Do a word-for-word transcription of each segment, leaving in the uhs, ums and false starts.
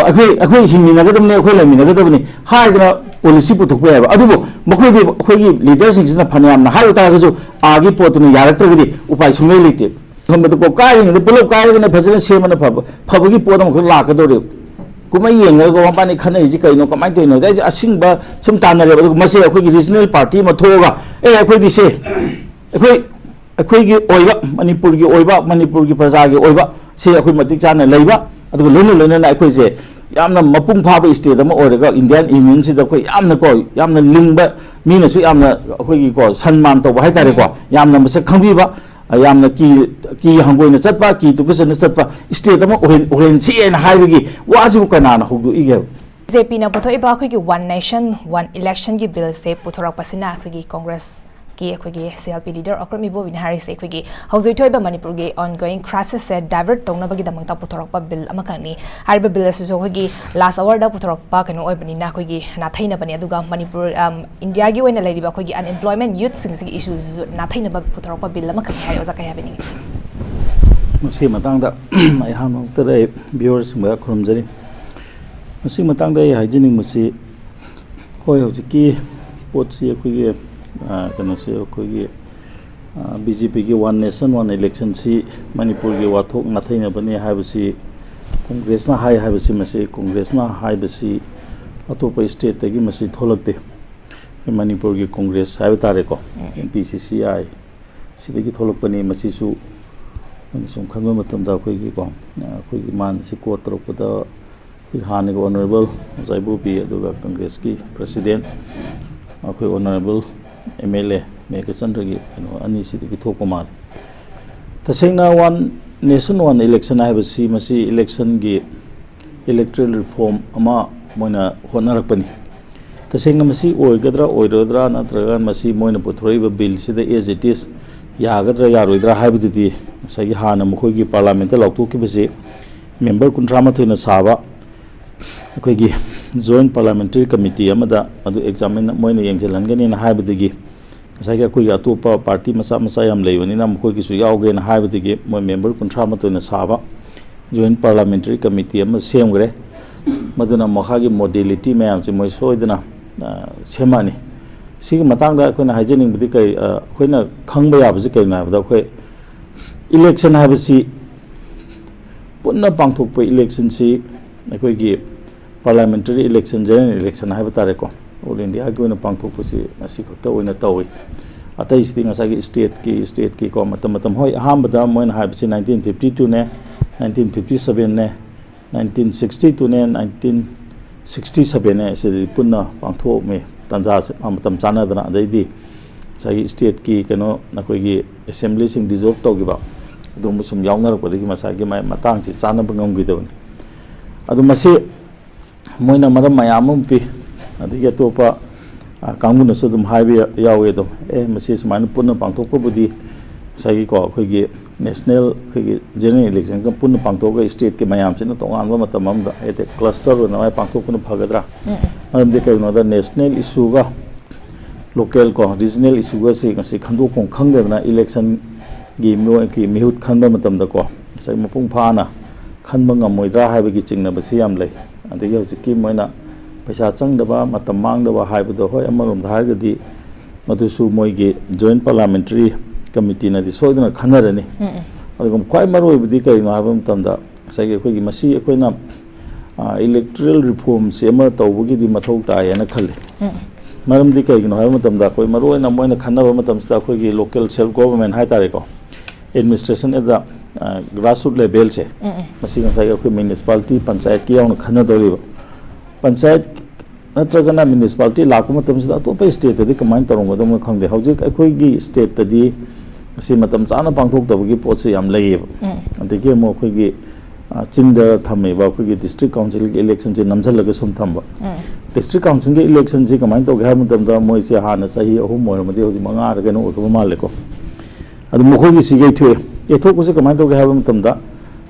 ꯑꯩꯈꯣꯏ ꯑꯩꯈꯣꯏ ꯍꯤꯡꯃꯤꯟꯅꯒꯗꯕꯅꯤ, ꯑꯩꯈꯣꯏ ꯂꯩꯃꯤꯟꯅꯒꯗꯕꯅꯤ ꯍꯥꯏꯗꯅ ꯄꯣꯂꯤꯁꯤ ꯄꯨꯊꯣꯛꯄ ꯌꯥꯏꯕ꯫ ꯑꯗꯨꯕꯨ ꯃꯈꯣꯏꯗꯤ, ꯑꯩꯈꯣꯏꯒꯤ ꯂꯤꯗꯔꯁꯤꯡꯁꯤꯅ ꯐꯅꯌꯥꯝꯅ ꯍꯥꯏꯕ ꯇꯥꯔꯒꯁꯨ, ꯑꯥꯒꯤ ꯄꯣꯠꯇꯨꯅ ꯌꯥꯔꯛꯇ꯭ꯔꯒꯗꯤ ꯎꯄꯥꯏ ꯁꯨꯡꯂꯩ ꯂꯩꯇꯦ꯫ ꯈꯟꯕꯗꯀꯣ, ꯀꯥꯏꯔꯤꯉꯩꯗ ꯄꯨꯂꯞ ꯀꯥꯏꯔꯒꯅ ꯐꯖꯅ ꯁꯦꯝꯕꯅ ꯐꯕ, ꯐꯕꯒꯤ ꯄꯣꯠ ꯑꯃꯈꯛ ꯂꯥꯛꯀꯗꯧꯔꯦꯕ꯫ ꯀꯨꯝꯍꯩ ꯌꯦꯡꯅꯔꯒ ꯃꯕꯥꯅꯤ ꯈꯟꯅꯔꯤꯁꯤ ꯀꯩꯅꯣ, ꯀꯃꯥꯏꯅ ꯇꯧꯔꯤꯅꯣ? ꯑꯗꯩ ꯑꯁꯤꯡꯕ ꯁꯨꯝ ꯇꯥꯟꯅꯔꯦꯕ꯫ ꯑꯗꯨꯒ ꯃꯁꯦ ꯑꯩꯈꯣꯏꯒꯤ ꯔꯤꯖꯅꯦꯜ ꯄꯥꯔꯇꯤ ꯑꯃ ꯊꯣꯛꯑꯒ, "ꯑꯦ, ꯑꯩꯈꯣꯏꯗꯤ ꯁꯦ, ꯑꯩꯈꯣꯏ ꯑꯩꯈꯣꯏꯒꯤ ꯑꯣꯏꯕ, ꯃꯅꯤꯄꯨꯔꯒꯤ ꯑꯣꯏꯕ, ꯃꯅꯤꯄꯨꯔꯒꯤ ꯄ꯭ꯔꯖꯥꯒꯤ ꯑꯣꯏꯕ ꯁꯤ ꯑꯩꯈꯣꯏ ꯃꯇꯤꯛ ꯆꯥꯅ ꯂꯩꯕ, ꯑꯗꯨꯒ ꯂꯣꯏꯅ ꯂꯣꯏꯅꯅ ꯑꯩꯈꯣꯏꯁꯦ ꯌꯥꯝꯅ ꯃꯄꯨꯡ ꯐꯥꯕ ꯁ꯭ꯇꯦꯠ ꯑꯃ ꯑꯣꯏꯔꯒ, ꯏꯟꯗꯤꯌꯥꯟ ꯌꯨꯅꯤꯌꯟꯁꯤꯗ ꯑꯩꯈꯣꯏ ꯌꯥꯝꯅꯀꯣ, ꯌꯥꯝꯅ ꯂꯤꯡꯕ, ꯃꯤꯅꯁꯨ ꯌꯥꯝꯅ ꯑꯩꯈꯣꯏꯒꯤꯀꯣ ꯁꯟꯃꯥꯟ ꯇꯧꯕ ꯍꯥꯏꯇꯥꯔꯦꯀꯣ, ꯌꯥꯝꯅ ꯃꯁꯛ ꯈꯪꯕꯤꯕ, ꯌꯥꯝꯅ ꯀꯤ, ꯀꯤ ꯍꯪꯒꯣꯏꯅ ꯆꯠꯄ, ꯀꯤ ꯇꯨꯀꯠꯆꯅ ꯆꯠꯄ ꯁ꯭ꯇꯦꯠ ꯑꯃ ꯑꯣꯏꯍꯟ-, ꯑꯣꯏꯍꯟꯁꯤ ꯍꯥꯏꯅ ꯍꯥꯏꯕꯒꯤ ꯋꯥꯁꯤꯕꯨ ꯀꯅꯥꯅ ꯍꯧꯗꯣꯛꯏꯒꯦꯕ?" ꯕꯤ ꯖꯦ ꯄꯤꯅ ꯄꯨꯊꯣꯛꯏꯕ ꯑꯩꯈꯣꯏꯒꯤ One Nation One Election ꯒꯤ ꯕꯤꯜꯁꯦ ꯄꯨꯊꯣꯔꯛꯄꯁꯤꯅ ꯑꯩꯈꯣꯏꯒꯤ ꯀꯣꯡꯒ꯭ꯔꯦꯁꯀꯤ, ꯑꯩꯈꯣꯏꯒꯤ C L P leader Akram ꯏꯕꯣꯕꯤꯅ ꯍꯥꯏꯔꯤꯁꯦ, ꯑꯩꯈꯣꯏꯒꯤ ꯍꯧꯖꯤꯛ ꯊꯣꯛꯏꯕ ꯃꯅꯤꯄꯨꯔꯒꯤ ꯑꯣꯟꯒꯣꯌꯤꯡ ꯀ꯭ꯔꯥꯏꯁꯤꯁꯁꯦ ꯗꯥꯏꯚꯔꯠ ꯇꯧꯅꯕꯒꯤꯗꯃꯛꯇ ꯄꯨꯊꯣꯔꯛꯄ ꯕꯤꯜ ꯑꯃꯈꯛꯅꯤ꯫ ꯍꯥꯏꯔꯤꯕ ꯕꯤꯜ ꯑꯁꯤꯁꯨ ꯑꯩꯈꯣꯏꯒꯤ ꯂꯥꯁ ꯑꯋꯥꯔꯗ ꯄꯨꯊꯣꯔꯛꯄ ꯀꯩꯅꯣ ꯑꯣꯏꯕꯅꯤꯅ ꯑꯩꯈꯣꯏꯒꯤ ꯅꯥꯊꯩꯅꯕꯅꯤ꯫ ꯑꯗꯨꯒ ꯃꯅꯤꯄꯨꯔ, ꯑꯝ, ꯏꯟꯗꯤꯌꯥꯒꯤ ꯑꯣꯏꯅ ꯂꯩꯔꯤꯕ ꯑꯩꯈꯣꯏꯒꯤ ꯑꯟꯑꯦꯝꯄ꯭ꯂꯣꯏꯃꯦꯟ ꯌꯨꯠꯁꯤꯡꯁꯤꯒꯤ ꯏꯁꯨꯁꯤꯁꯨ ꯅꯥꯊꯩꯅꯕ ꯄꯨꯊꯣꯔꯛꯄ ꯕꯤꯜ ꯑꯃꯈꯛꯅꯤ ꯍꯥꯏ꯫ ꯑꯣꯖꯥ, ꯀꯩ ꯍꯥꯏꯕꯤꯅꯤꯡꯉꯤ? ꯃꯁꯤꯒꯤ ꯃꯇꯥꯡꯗ ꯑꯩꯍꯥꯛꯃꯛꯇꯗ ꯑꯩ ꯚꯤꯌꯨꯋꯔꯁꯤꯡꯕꯨ ꯈꯨꯔꯨꯝꯖꯔꯤ꯫ ꯃꯁꯤꯒꯤ ꯃꯇꯥꯡꯗ ꯑꯩ ꯍꯥꯏꯖꯅꯤꯡꯕꯁꯤ, ꯍꯣꯏ, ꯍꯧꯖꯤꯛꯀꯤ ꯄꯣꯠꯁꯤ ꯑꯩꯈꯣꯏꯒꯤ, ꯑ, ꯀꯩꯅꯣꯁꯤ ꯑꯩꯈꯣꯏꯒꯤ, ꯑ, ꯕꯤ ꯖꯦ ꯄꯤꯒꯤ One Nation One Election ꯁꯤ ꯃꯅꯤꯄꯨꯔꯒꯤ ꯋꯥꯊꯣꯛ ꯅꯥꯊꯩꯅꯕꯅꯤ ꯍꯥꯏꯕꯁꯤ ꯀꯣꯡꯒ꯭ꯔꯦꯁꯅ ꯍꯥꯏ ꯍꯥꯏꯕꯁꯤ, ꯃꯁꯤ ꯀꯣꯡꯒ꯭ꯔꯦꯁꯅ ꯍꯥꯏꯕꯁꯤ ꯑꯇꯣꯞꯄ ꯁ꯭ꯇꯦꯠꯇꯒꯤ ꯃꯁꯤ ꯊꯣꯛꯂꯛꯇꯦ꯫ ꯑꯩꯈꯣꯏ ꯃꯅꯤꯄꯨꯔꯒꯤ ꯀꯣꯡꯒ꯭ꯔꯦꯁ ꯍꯥꯏꯕ ꯇꯥꯔꯦꯀꯣ, ꯎꯝ꯫ ꯑꯦꯝ ꯄꯤ ꯁꯤ ꯁꯤ ꯑꯥꯏ, ꯁꯤꯗꯒꯤ ꯊꯣꯛꯂꯛꯄꯅꯤ꯫ ꯃꯁꯤꯁꯨ ꯑꯩꯈꯣꯏꯅ ꯁꯨꯝ ꯈꯟꯕ ꯃꯇꯝꯗ ꯑꯩꯈꯣꯏꯒꯤꯀꯣ, ꯑꯩꯈꯣꯏꯒꯤ ꯃꯥꯅ ꯁꯤ ꯀꯣꯠ ꯇꯧꯔꯛꯄꯗ ꯑꯩꯈꯣꯏ ꯍꯥꯟꯅꯒꯤ ꯑꯣꯅꯔꯦꯕꯜ ꯑꯣꯖꯥ ꯏꯕꯣꯕꯤ, ꯑꯗꯨꯒ ꯀꯪꯒ꯭ꯔꯦꯁꯀꯤ ꯄ꯭ꯔꯁꯤꯗꯦꯟ ꯑꯩꯈꯣꯏ ꯑꯣꯅꯔꯦꯕꯜ ꯑꯦꯝ ꯑꯦꯜ ꯑꯦ ꯃꯦꯘꯆꯟꯗ꯭ꯔꯒꯤ ꯀꯩꯅꯣ ꯑꯅꯤꯁꯤꯗꯒꯤ ꯊꯣꯛꯄ ꯃꯥꯜꯂꯤ꯫ ꯇꯁꯦꯡꯅ One Nation One Election ꯍꯥꯏꯕꯁꯤ ꯃꯁꯤ ꯏꯂꯦꯛꯁꯟꯒꯤ, ꯏꯂꯦꯛꯇ꯭ꯔꯦꯜ ꯔꯤꯐꯣꯔꯝ ꯑꯃ ꯃꯣꯏꯅ ꯍꯣꯠꯅꯔꯛꯄꯅꯤ꯫ ꯇꯁꯦꯡꯅ ꯃꯁꯤ ꯑꯣꯏꯒꯗ꯭ꯔꯥ ꯑꯣꯏꯔꯣꯏꯗ꯭ꯔꯥ, ꯅꯠꯇ꯭ꯔꯒ ꯃꯁꯤ ꯃꯣꯏꯅ ꯄꯨꯊꯣꯔꯛꯏꯕ ꯕꯤꯜꯁꯤꯗ as it is ꯌꯥꯒꯗ꯭ꯔꯥ ꯌꯥꯔꯣꯏꯗ꯭ꯔꯥ ꯍꯥꯏꯕꯗꯨꯗꯤ ꯉꯁꯥꯏꯒꯤ ꯍꯥꯟꯅ ꯃꯈꯣꯏꯒꯤ ꯄꯥꯔꯂꯥꯃꯦꯟꯠꯇ ꯂꯥꯎꯊꯣꯛꯈꯤꯕꯁꯤ ꯃꯦꯝꯕꯔ ꯀꯨꯟꯊ꯭ꯔꯥ ꯃꯥꯊꯣꯏꯅ ꯁꯥꯕ ꯑꯩꯈꯣꯏꯒꯤ ꯖꯣꯏꯟꯠ ꯄꯥꯔꯂꯥꯃꯦꯟꯇꯔꯤ ꯀꯃꯤꯇꯤ ꯑꯃꯗ ꯃꯗꯨ ꯑꯦꯛꯖꯥꯃꯤꯟ ꯃꯣꯏꯅ ꯌꯦꯡꯁꯤꯜꯍꯟꯒꯅꯤꯅ ꯍꯥꯏꯕꯗꯒꯤ, ꯉꯁꯥꯏꯒꯤ ꯑꯩꯈꯣꯏꯒꯤ ꯑꯇꯣꯞꯄ ꯄꯥꯔꯇꯤ ꯃꯆꯥ ꯃꯆꯥ ꯌꯥꯝ ꯂꯩꯕꯅꯤꯅ ꯃꯈꯣꯏꯒꯤꯁꯨ ꯌꯥꯎꯒꯦꯅ ꯍꯥꯏꯕꯗꯒꯤ ꯃꯣꯏ ꯃꯦꯝꯕꯔ ꯀꯨꯟꯊ꯭ꯔꯥ ꯃꯥꯊꯣꯏꯅ ꯁꯥꯕ ꯖꯣꯏꯟꯠ ꯄꯥꯔꯂꯥꯃꯦꯟꯇꯔꯤ ꯀꯃꯤꯇꯤ ꯑꯃ ꯁꯦꯝꯈ꯭ꯔꯦ꯫ ꯃꯗꯨꯅ ꯃꯈꯥꯒꯤ ꯃꯣꯗꯦꯂꯤꯇꯤ ꯃꯌꯥꯝꯁꯦ ꯃꯣꯏ ꯁꯣꯏꯗꯅ ꯁꯦꯝꯃꯛꯑꯅꯤ꯫ ꯁꯤꯒꯤ ꯃꯇꯥꯡꯗ ꯑꯩꯈꯣꯏꯅ ꯍꯥꯏꯖꯅꯤꯡꯕꯗꯤ ꯀꯔꯤ, ꯑꯩꯈꯣꯏꯅ ꯈꯪꯕ ꯌꯥꯕꯁꯤ ꯀꯔꯤꯅꯣ ꯍꯥꯏꯕꯗ, ꯑꯩꯈꯣꯏ ꯏꯂꯦꯛꯁꯟ ꯍꯥꯏꯕꯁꯤ ꯄꯨꯟꯅ ꯄꯥꯡꯊꯣꯛꯄ ꯏꯂꯦꯛꯁꯟꯁꯤ ꯑꯩꯈꯣꯏꯒꯤ ꯄꯥꯔꯂꯤꯌꯥꯃꯦꯟꯇꯔꯤ ꯏꯂꯦꯛꯁꯟ, ꯖꯦꯅꯔꯦꯜ ꯏꯂꯦꯛꯁꯟ ꯍꯥꯏꯕ ꯇꯥꯔꯦꯀꯣ, ꯑꯣꯜ ꯏꯟꯗꯤꯌꯥꯒꯤ ꯑꯣꯏꯅ ꯄꯥꯡꯊꯣꯛꯄꯁꯤ ꯃꯁꯤ ꯈꯛꯇ ꯑꯣꯏꯅ ꯇꯧꯏ꯫ ꯑꯇꯩꯁꯤꯗꯤ ꯉꯁꯥꯏꯒꯤ ꯁ꯭ꯇꯦꯠꯀꯤ, ꯁ꯭ꯇꯦꯠꯀꯤꯀꯣ, ꯃꯇꯝ ꯃꯇꯝ, ꯍꯣꯏ, ꯑꯍꯥꯟꯕꯗ ꯃꯣꯏꯅ ꯍꯥꯏꯕꯁꯤ ꯅꯥꯏꯟꯇꯤꯟ ꯐꯤꯐꯇꯤ ꯇꯨꯅꯦ, ꯅꯥꯏꯟꯇꯤꯟ ꯐꯤꯐꯇꯤ ꯁꯕꯦꯟꯅꯦ, ꯅꯥꯏꯟꯇꯤꯟ ꯁꯤꯛꯁꯇꯤ ꯇꯨꯅꯦ, ꯅꯥꯏꯟꯇꯤꯟ ꯁꯤꯛꯁꯇꯤ ꯁꯕꯦꯟꯅꯦ, ꯁꯤꯗꯗꯤ ꯄꯨꯟꯅ ꯄꯥꯡꯊꯣꯛꯑꯝꯃꯤ, ꯇꯥꯟꯖꯥ ꯃꯇꯝ ꯆꯥꯟꯅꯗꯅ꯫ ꯑꯗꯩꯗꯤ ꯉꯁꯥꯏꯒꯤ ꯁ꯭ꯇꯦꯠꯀꯤ ꯀꯩꯅꯣ, ꯑꯩꯈꯣꯏꯒꯤ ꯑꯦꯁꯦꯝꯕ꯭ꯂꯤꯁꯤꯡ ꯗꯤꯖꯣꯜꯕ ꯇꯧꯈꯤꯕ, ꯑꯗꯨꯒꯨꯝꯕ ꯁꯨꯝ ꯌꯥꯎꯅꯔꯛꯄꯗꯒꯤ ꯉꯁꯥꯏꯒꯤ ꯃꯥꯏ ꯃꯇꯥꯡꯁꯤ ꯆꯥꯟꯅꯕ ꯉꯝꯈꯤꯗꯕꯅꯤ꯫ ꯑꯗꯨ ꯃꯁꯤ ꯃꯣꯏꯅ ꯃꯔꯝ ꯃꯌꯥꯝ ꯑꯃ ꯄꯤ, ꯑꯗꯒꯤ ꯑꯇꯣꯞꯄ, ꯑ, ꯀꯥꯡꯕꯨꯅꯁꯨ ꯑꯗꯨꯝ ꯍꯥꯏꯕ ꯌꯥ-, ꯌꯥꯎꯋꯦ꯫ ꯑꯗꯨꯝ, "ꯑꯦ, ꯃꯁꯤ ꯁꯨꯃꯥꯏꯅ ꯄꯨꯟꯅ ꯄꯥꯡꯊꯣꯛꯄꯕꯨꯗꯤ ꯉꯁꯥꯏꯒꯤꯀꯣ, ꯑꯩꯈꯣꯏꯒꯤ ꯅꯦꯁꯅꯦꯜ, ꯑꯩꯈꯣꯏꯒꯤ ꯖꯦꯅꯔꯦꯜ ꯏꯂꯦꯛꯁꯟꯒ ꯄꯨꯟꯅ ꯄꯥꯡꯊꯣꯛꯑꯒ ꯁ꯭ꯇꯦꯠꯀꯤ ꯃꯌꯥꯝꯁꯤꯅ ꯇꯣꯉꯥꯟꯕ ꯃꯇꯝ ꯑꯃꯗ ꯍꯥꯏꯗꯤ ꯀ꯭ꯂꯁꯇꯔ ꯑꯣꯏꯅ ꯃꯥꯏ ꯄꯥꯡꯊꯣꯛꯄꯅ ꯐꯒꯗ꯭ꯔꯥ?" ꯃꯔꯝꯗꯤ ꯀꯩꯒꯤꯅꯣꯗ ꯅꯦꯁꯅꯦꯜ ꯏꯁꯨꯒ ꯂꯣꯀꯦꯜ ꯀꯣ, ꯔꯤꯖꯅꯦꯜ ꯏꯁꯨꯒꯁꯤ ꯉꯁꯤ ꯈꯟꯗꯣꯛꯐꯝ ꯈꯪꯗꯗꯅ ꯏꯂꯦꯛꯁꯟꯒꯤ ꯃꯤꯑꯣꯏꯒꯤ ꯃꯤꯍꯨꯠ ꯈꯟꯕ ꯃꯇꯝꯗꯀꯣ, ꯉꯁꯥꯏ ꯃꯄꯨꯡ ꯐꯥꯅ ꯈꯟꯕ ꯉꯝꯃꯣꯏꯗ꯭ꯔꯥ ꯍꯥꯏꯕꯒꯤ ꯆꯤꯡꯅꯕꯁꯤ ꯌꯥꯝ ꯂꯩ꯫ ꯑꯗꯒꯤ ꯍꯧꯖꯤꯛꯀꯤ ꯃꯣꯏꯅ ꯄꯩꯁꯥ ꯆꯪꯗꯕ, ꯃꯇꯝ ꯃꯥꯡꯗꯕ ꯍꯥꯏꯕꯗꯣ, ꯍꯣꯏ, ꯑꯃꯔꯣꯝꯗ ꯍꯥꯏꯔꯒꯗꯤ ꯃꯗꯨꯁꯨ ꯃꯣꯏꯒꯤ ꯖꯣꯏꯟ ꯄꯥꯔꯂꯤꯌꯥꯃꯦꯟꯇꯔꯤ ꯀꯃꯤꯇꯤꯅꯗꯤ ꯁꯣꯏꯗꯅ ꯈꯟꯅꯔꯅꯤ꯫ ꯎꯝ, ꯎꯝ꯫ ꯑꯗꯨꯒ ꯈ꯭ꯋꯥꯏ ꯃꯔꯨꯑꯣꯏꯕꯗꯤ ꯀꯔꯤꯅꯣ ꯍꯥꯏꯕ ꯃꯇꯝꯗ, ꯉꯁꯥꯏꯒꯤ ꯑꯩꯈꯣꯏꯒꯤ ꯃꯁꯤ ꯑꯩꯈꯣꯏꯅ, ꯑ, ꯏꯂꯦꯛꯇꯣꯔꯦꯜ ꯔꯤꯐꯣꯔꯝꯁꯤ ꯑꯃ ꯇꯧꯕꯒꯤꯗꯤ ꯃꯊꯧ ꯇꯥꯏ ꯍꯥꯏꯅ ꯈꯜꯂꯤ꯫ ꯎꯝ꯫ ꯃꯔꯝꯗꯤ ꯀꯩꯒꯤꯅꯣ ꯍꯥꯏꯕ ꯃꯇꯝꯗ, ꯑꯩꯈꯣꯏ ꯃꯔꯨꯑꯣꯏꯅ ꯃꯣꯏꯅ ꯈꯟꯅꯕ ꯃꯇꯝꯁꯤꯗ ꯑꯩꯈꯣꯏꯒꯤ ꯂꯣꯀꯦꯜ ꯁꯦꯜꯐ ꯒꯣꯚꯔꯟꯃꯦꯟ ꯍꯥꯏ ꯇꯥꯔꯦꯀꯣ, ꯑꯦꯗꯃꯤꯅꯤꯁꯇ꯭ꯔꯦꯁꯟ ꯑꯦꯠ ꯗ, ꯑ, ꯒ꯭ꯔꯥꯁꯔꯨꯠ ꯂꯦꯚꯦꯜꯁꯦ, ꯎꯝ, ꯎꯝ꯫ ꯃꯁꯤ ꯉꯁꯥꯏꯒꯤ ꯑꯩꯈꯣꯏ ꯃ꯭ꯌꯨꯅꯤꯁꯤꯄꯥꯂꯤꯇꯤ, ꯄꯟꯆꯥꯌꯠꯀꯤ ꯌꯥꯎꯅ ꯈꯟꯅꯗꯧꯔꯤꯕ꯫ ꯄꯟꯆꯥꯌꯠ ꯅꯠꯇ꯭ꯔꯒꯅ ꯃ꯭ꯌꯨꯅꯤꯁꯤꯄꯥꯂꯤꯇꯤ ꯂꯥꯛꯄ ꯃꯇꯝꯁꯤꯗ ꯑꯇꯣꯞꯄ ꯁ꯭ꯇꯦꯠꯇꯗꯤ ꯀꯃꯥꯏꯅ ꯇꯧꯔꯝꯒꯗꯕꯅꯣ ꯈꯪꯗꯦ꯫ ꯍꯧꯖꯤꯛ ꯑꯩꯈꯣꯏꯒꯤ ꯁ꯭ꯇꯦꯠꯇꯗꯤ ꯃꯁꯤ ꯃꯇꯝ ꯆꯥꯅ ꯄꯥꯡꯊꯣꯛꯇꯕꯒꯤ ꯄꯣꯠꯁꯤ ꯌꯥꯝ ꯂꯩꯌꯦꯕ꯫ ꯎꯝ꯫ ꯑꯗꯒꯤ ꯑꯃꯨꯛ ꯑꯩꯈꯣꯏꯒꯤ, ꯑ, ꯆꯤꯡꯗ ꯊꯝꯃꯤꯕ ꯑꯩꯈꯣꯏꯒꯤ ꯗꯤꯁꯇ꯭ꯔꯤꯛ ꯀꯥꯎꯟꯁꯤꯜꯒꯤ ꯏꯂꯦꯛꯁꯟꯁꯦ ꯅꯝꯁꯤꯜꯂꯒ ꯁꯨꯝ ꯊꯝꯕ꯫ ꯎꯝ꯫ ꯗꯤꯁꯇ꯭ꯔꯤꯛ ꯀꯥꯎꯟꯁꯤꯜꯒꯤ ꯏꯂꯦꯛꯁꯟꯁꯤ ꯀꯃꯥꯏꯅ ꯇꯧꯒꯦ ꯍꯥꯏꯕ ꯃꯇꯝꯗ, ꯃꯣꯏꯁꯦ ꯍꯥꯟꯅ ꯆꯍꯤ ꯑꯍꯨꯝ ꯑꯣꯏꯔꯝꯃꯗꯤ ꯍꯧꯖꯤꯛ ꯃꯉꯥꯔ ꯀꯩꯅꯣ ꯑꯣꯏꯈ꯭ꯔꯕ ꯃꯥꯜꯂꯦꯀꯣ꯫ ꯑꯗꯨ ꯃꯈꯣꯏꯒꯤꯁꯤ ꯌꯩꯊꯣꯛꯑꯦ꯫ ꯌꯩꯊꯣꯛꯄꯁꯤ ꯀꯃꯥꯏꯅ ꯇꯧꯒꯦ ꯍꯥꯏꯕ ꯃꯇꯝꯗ,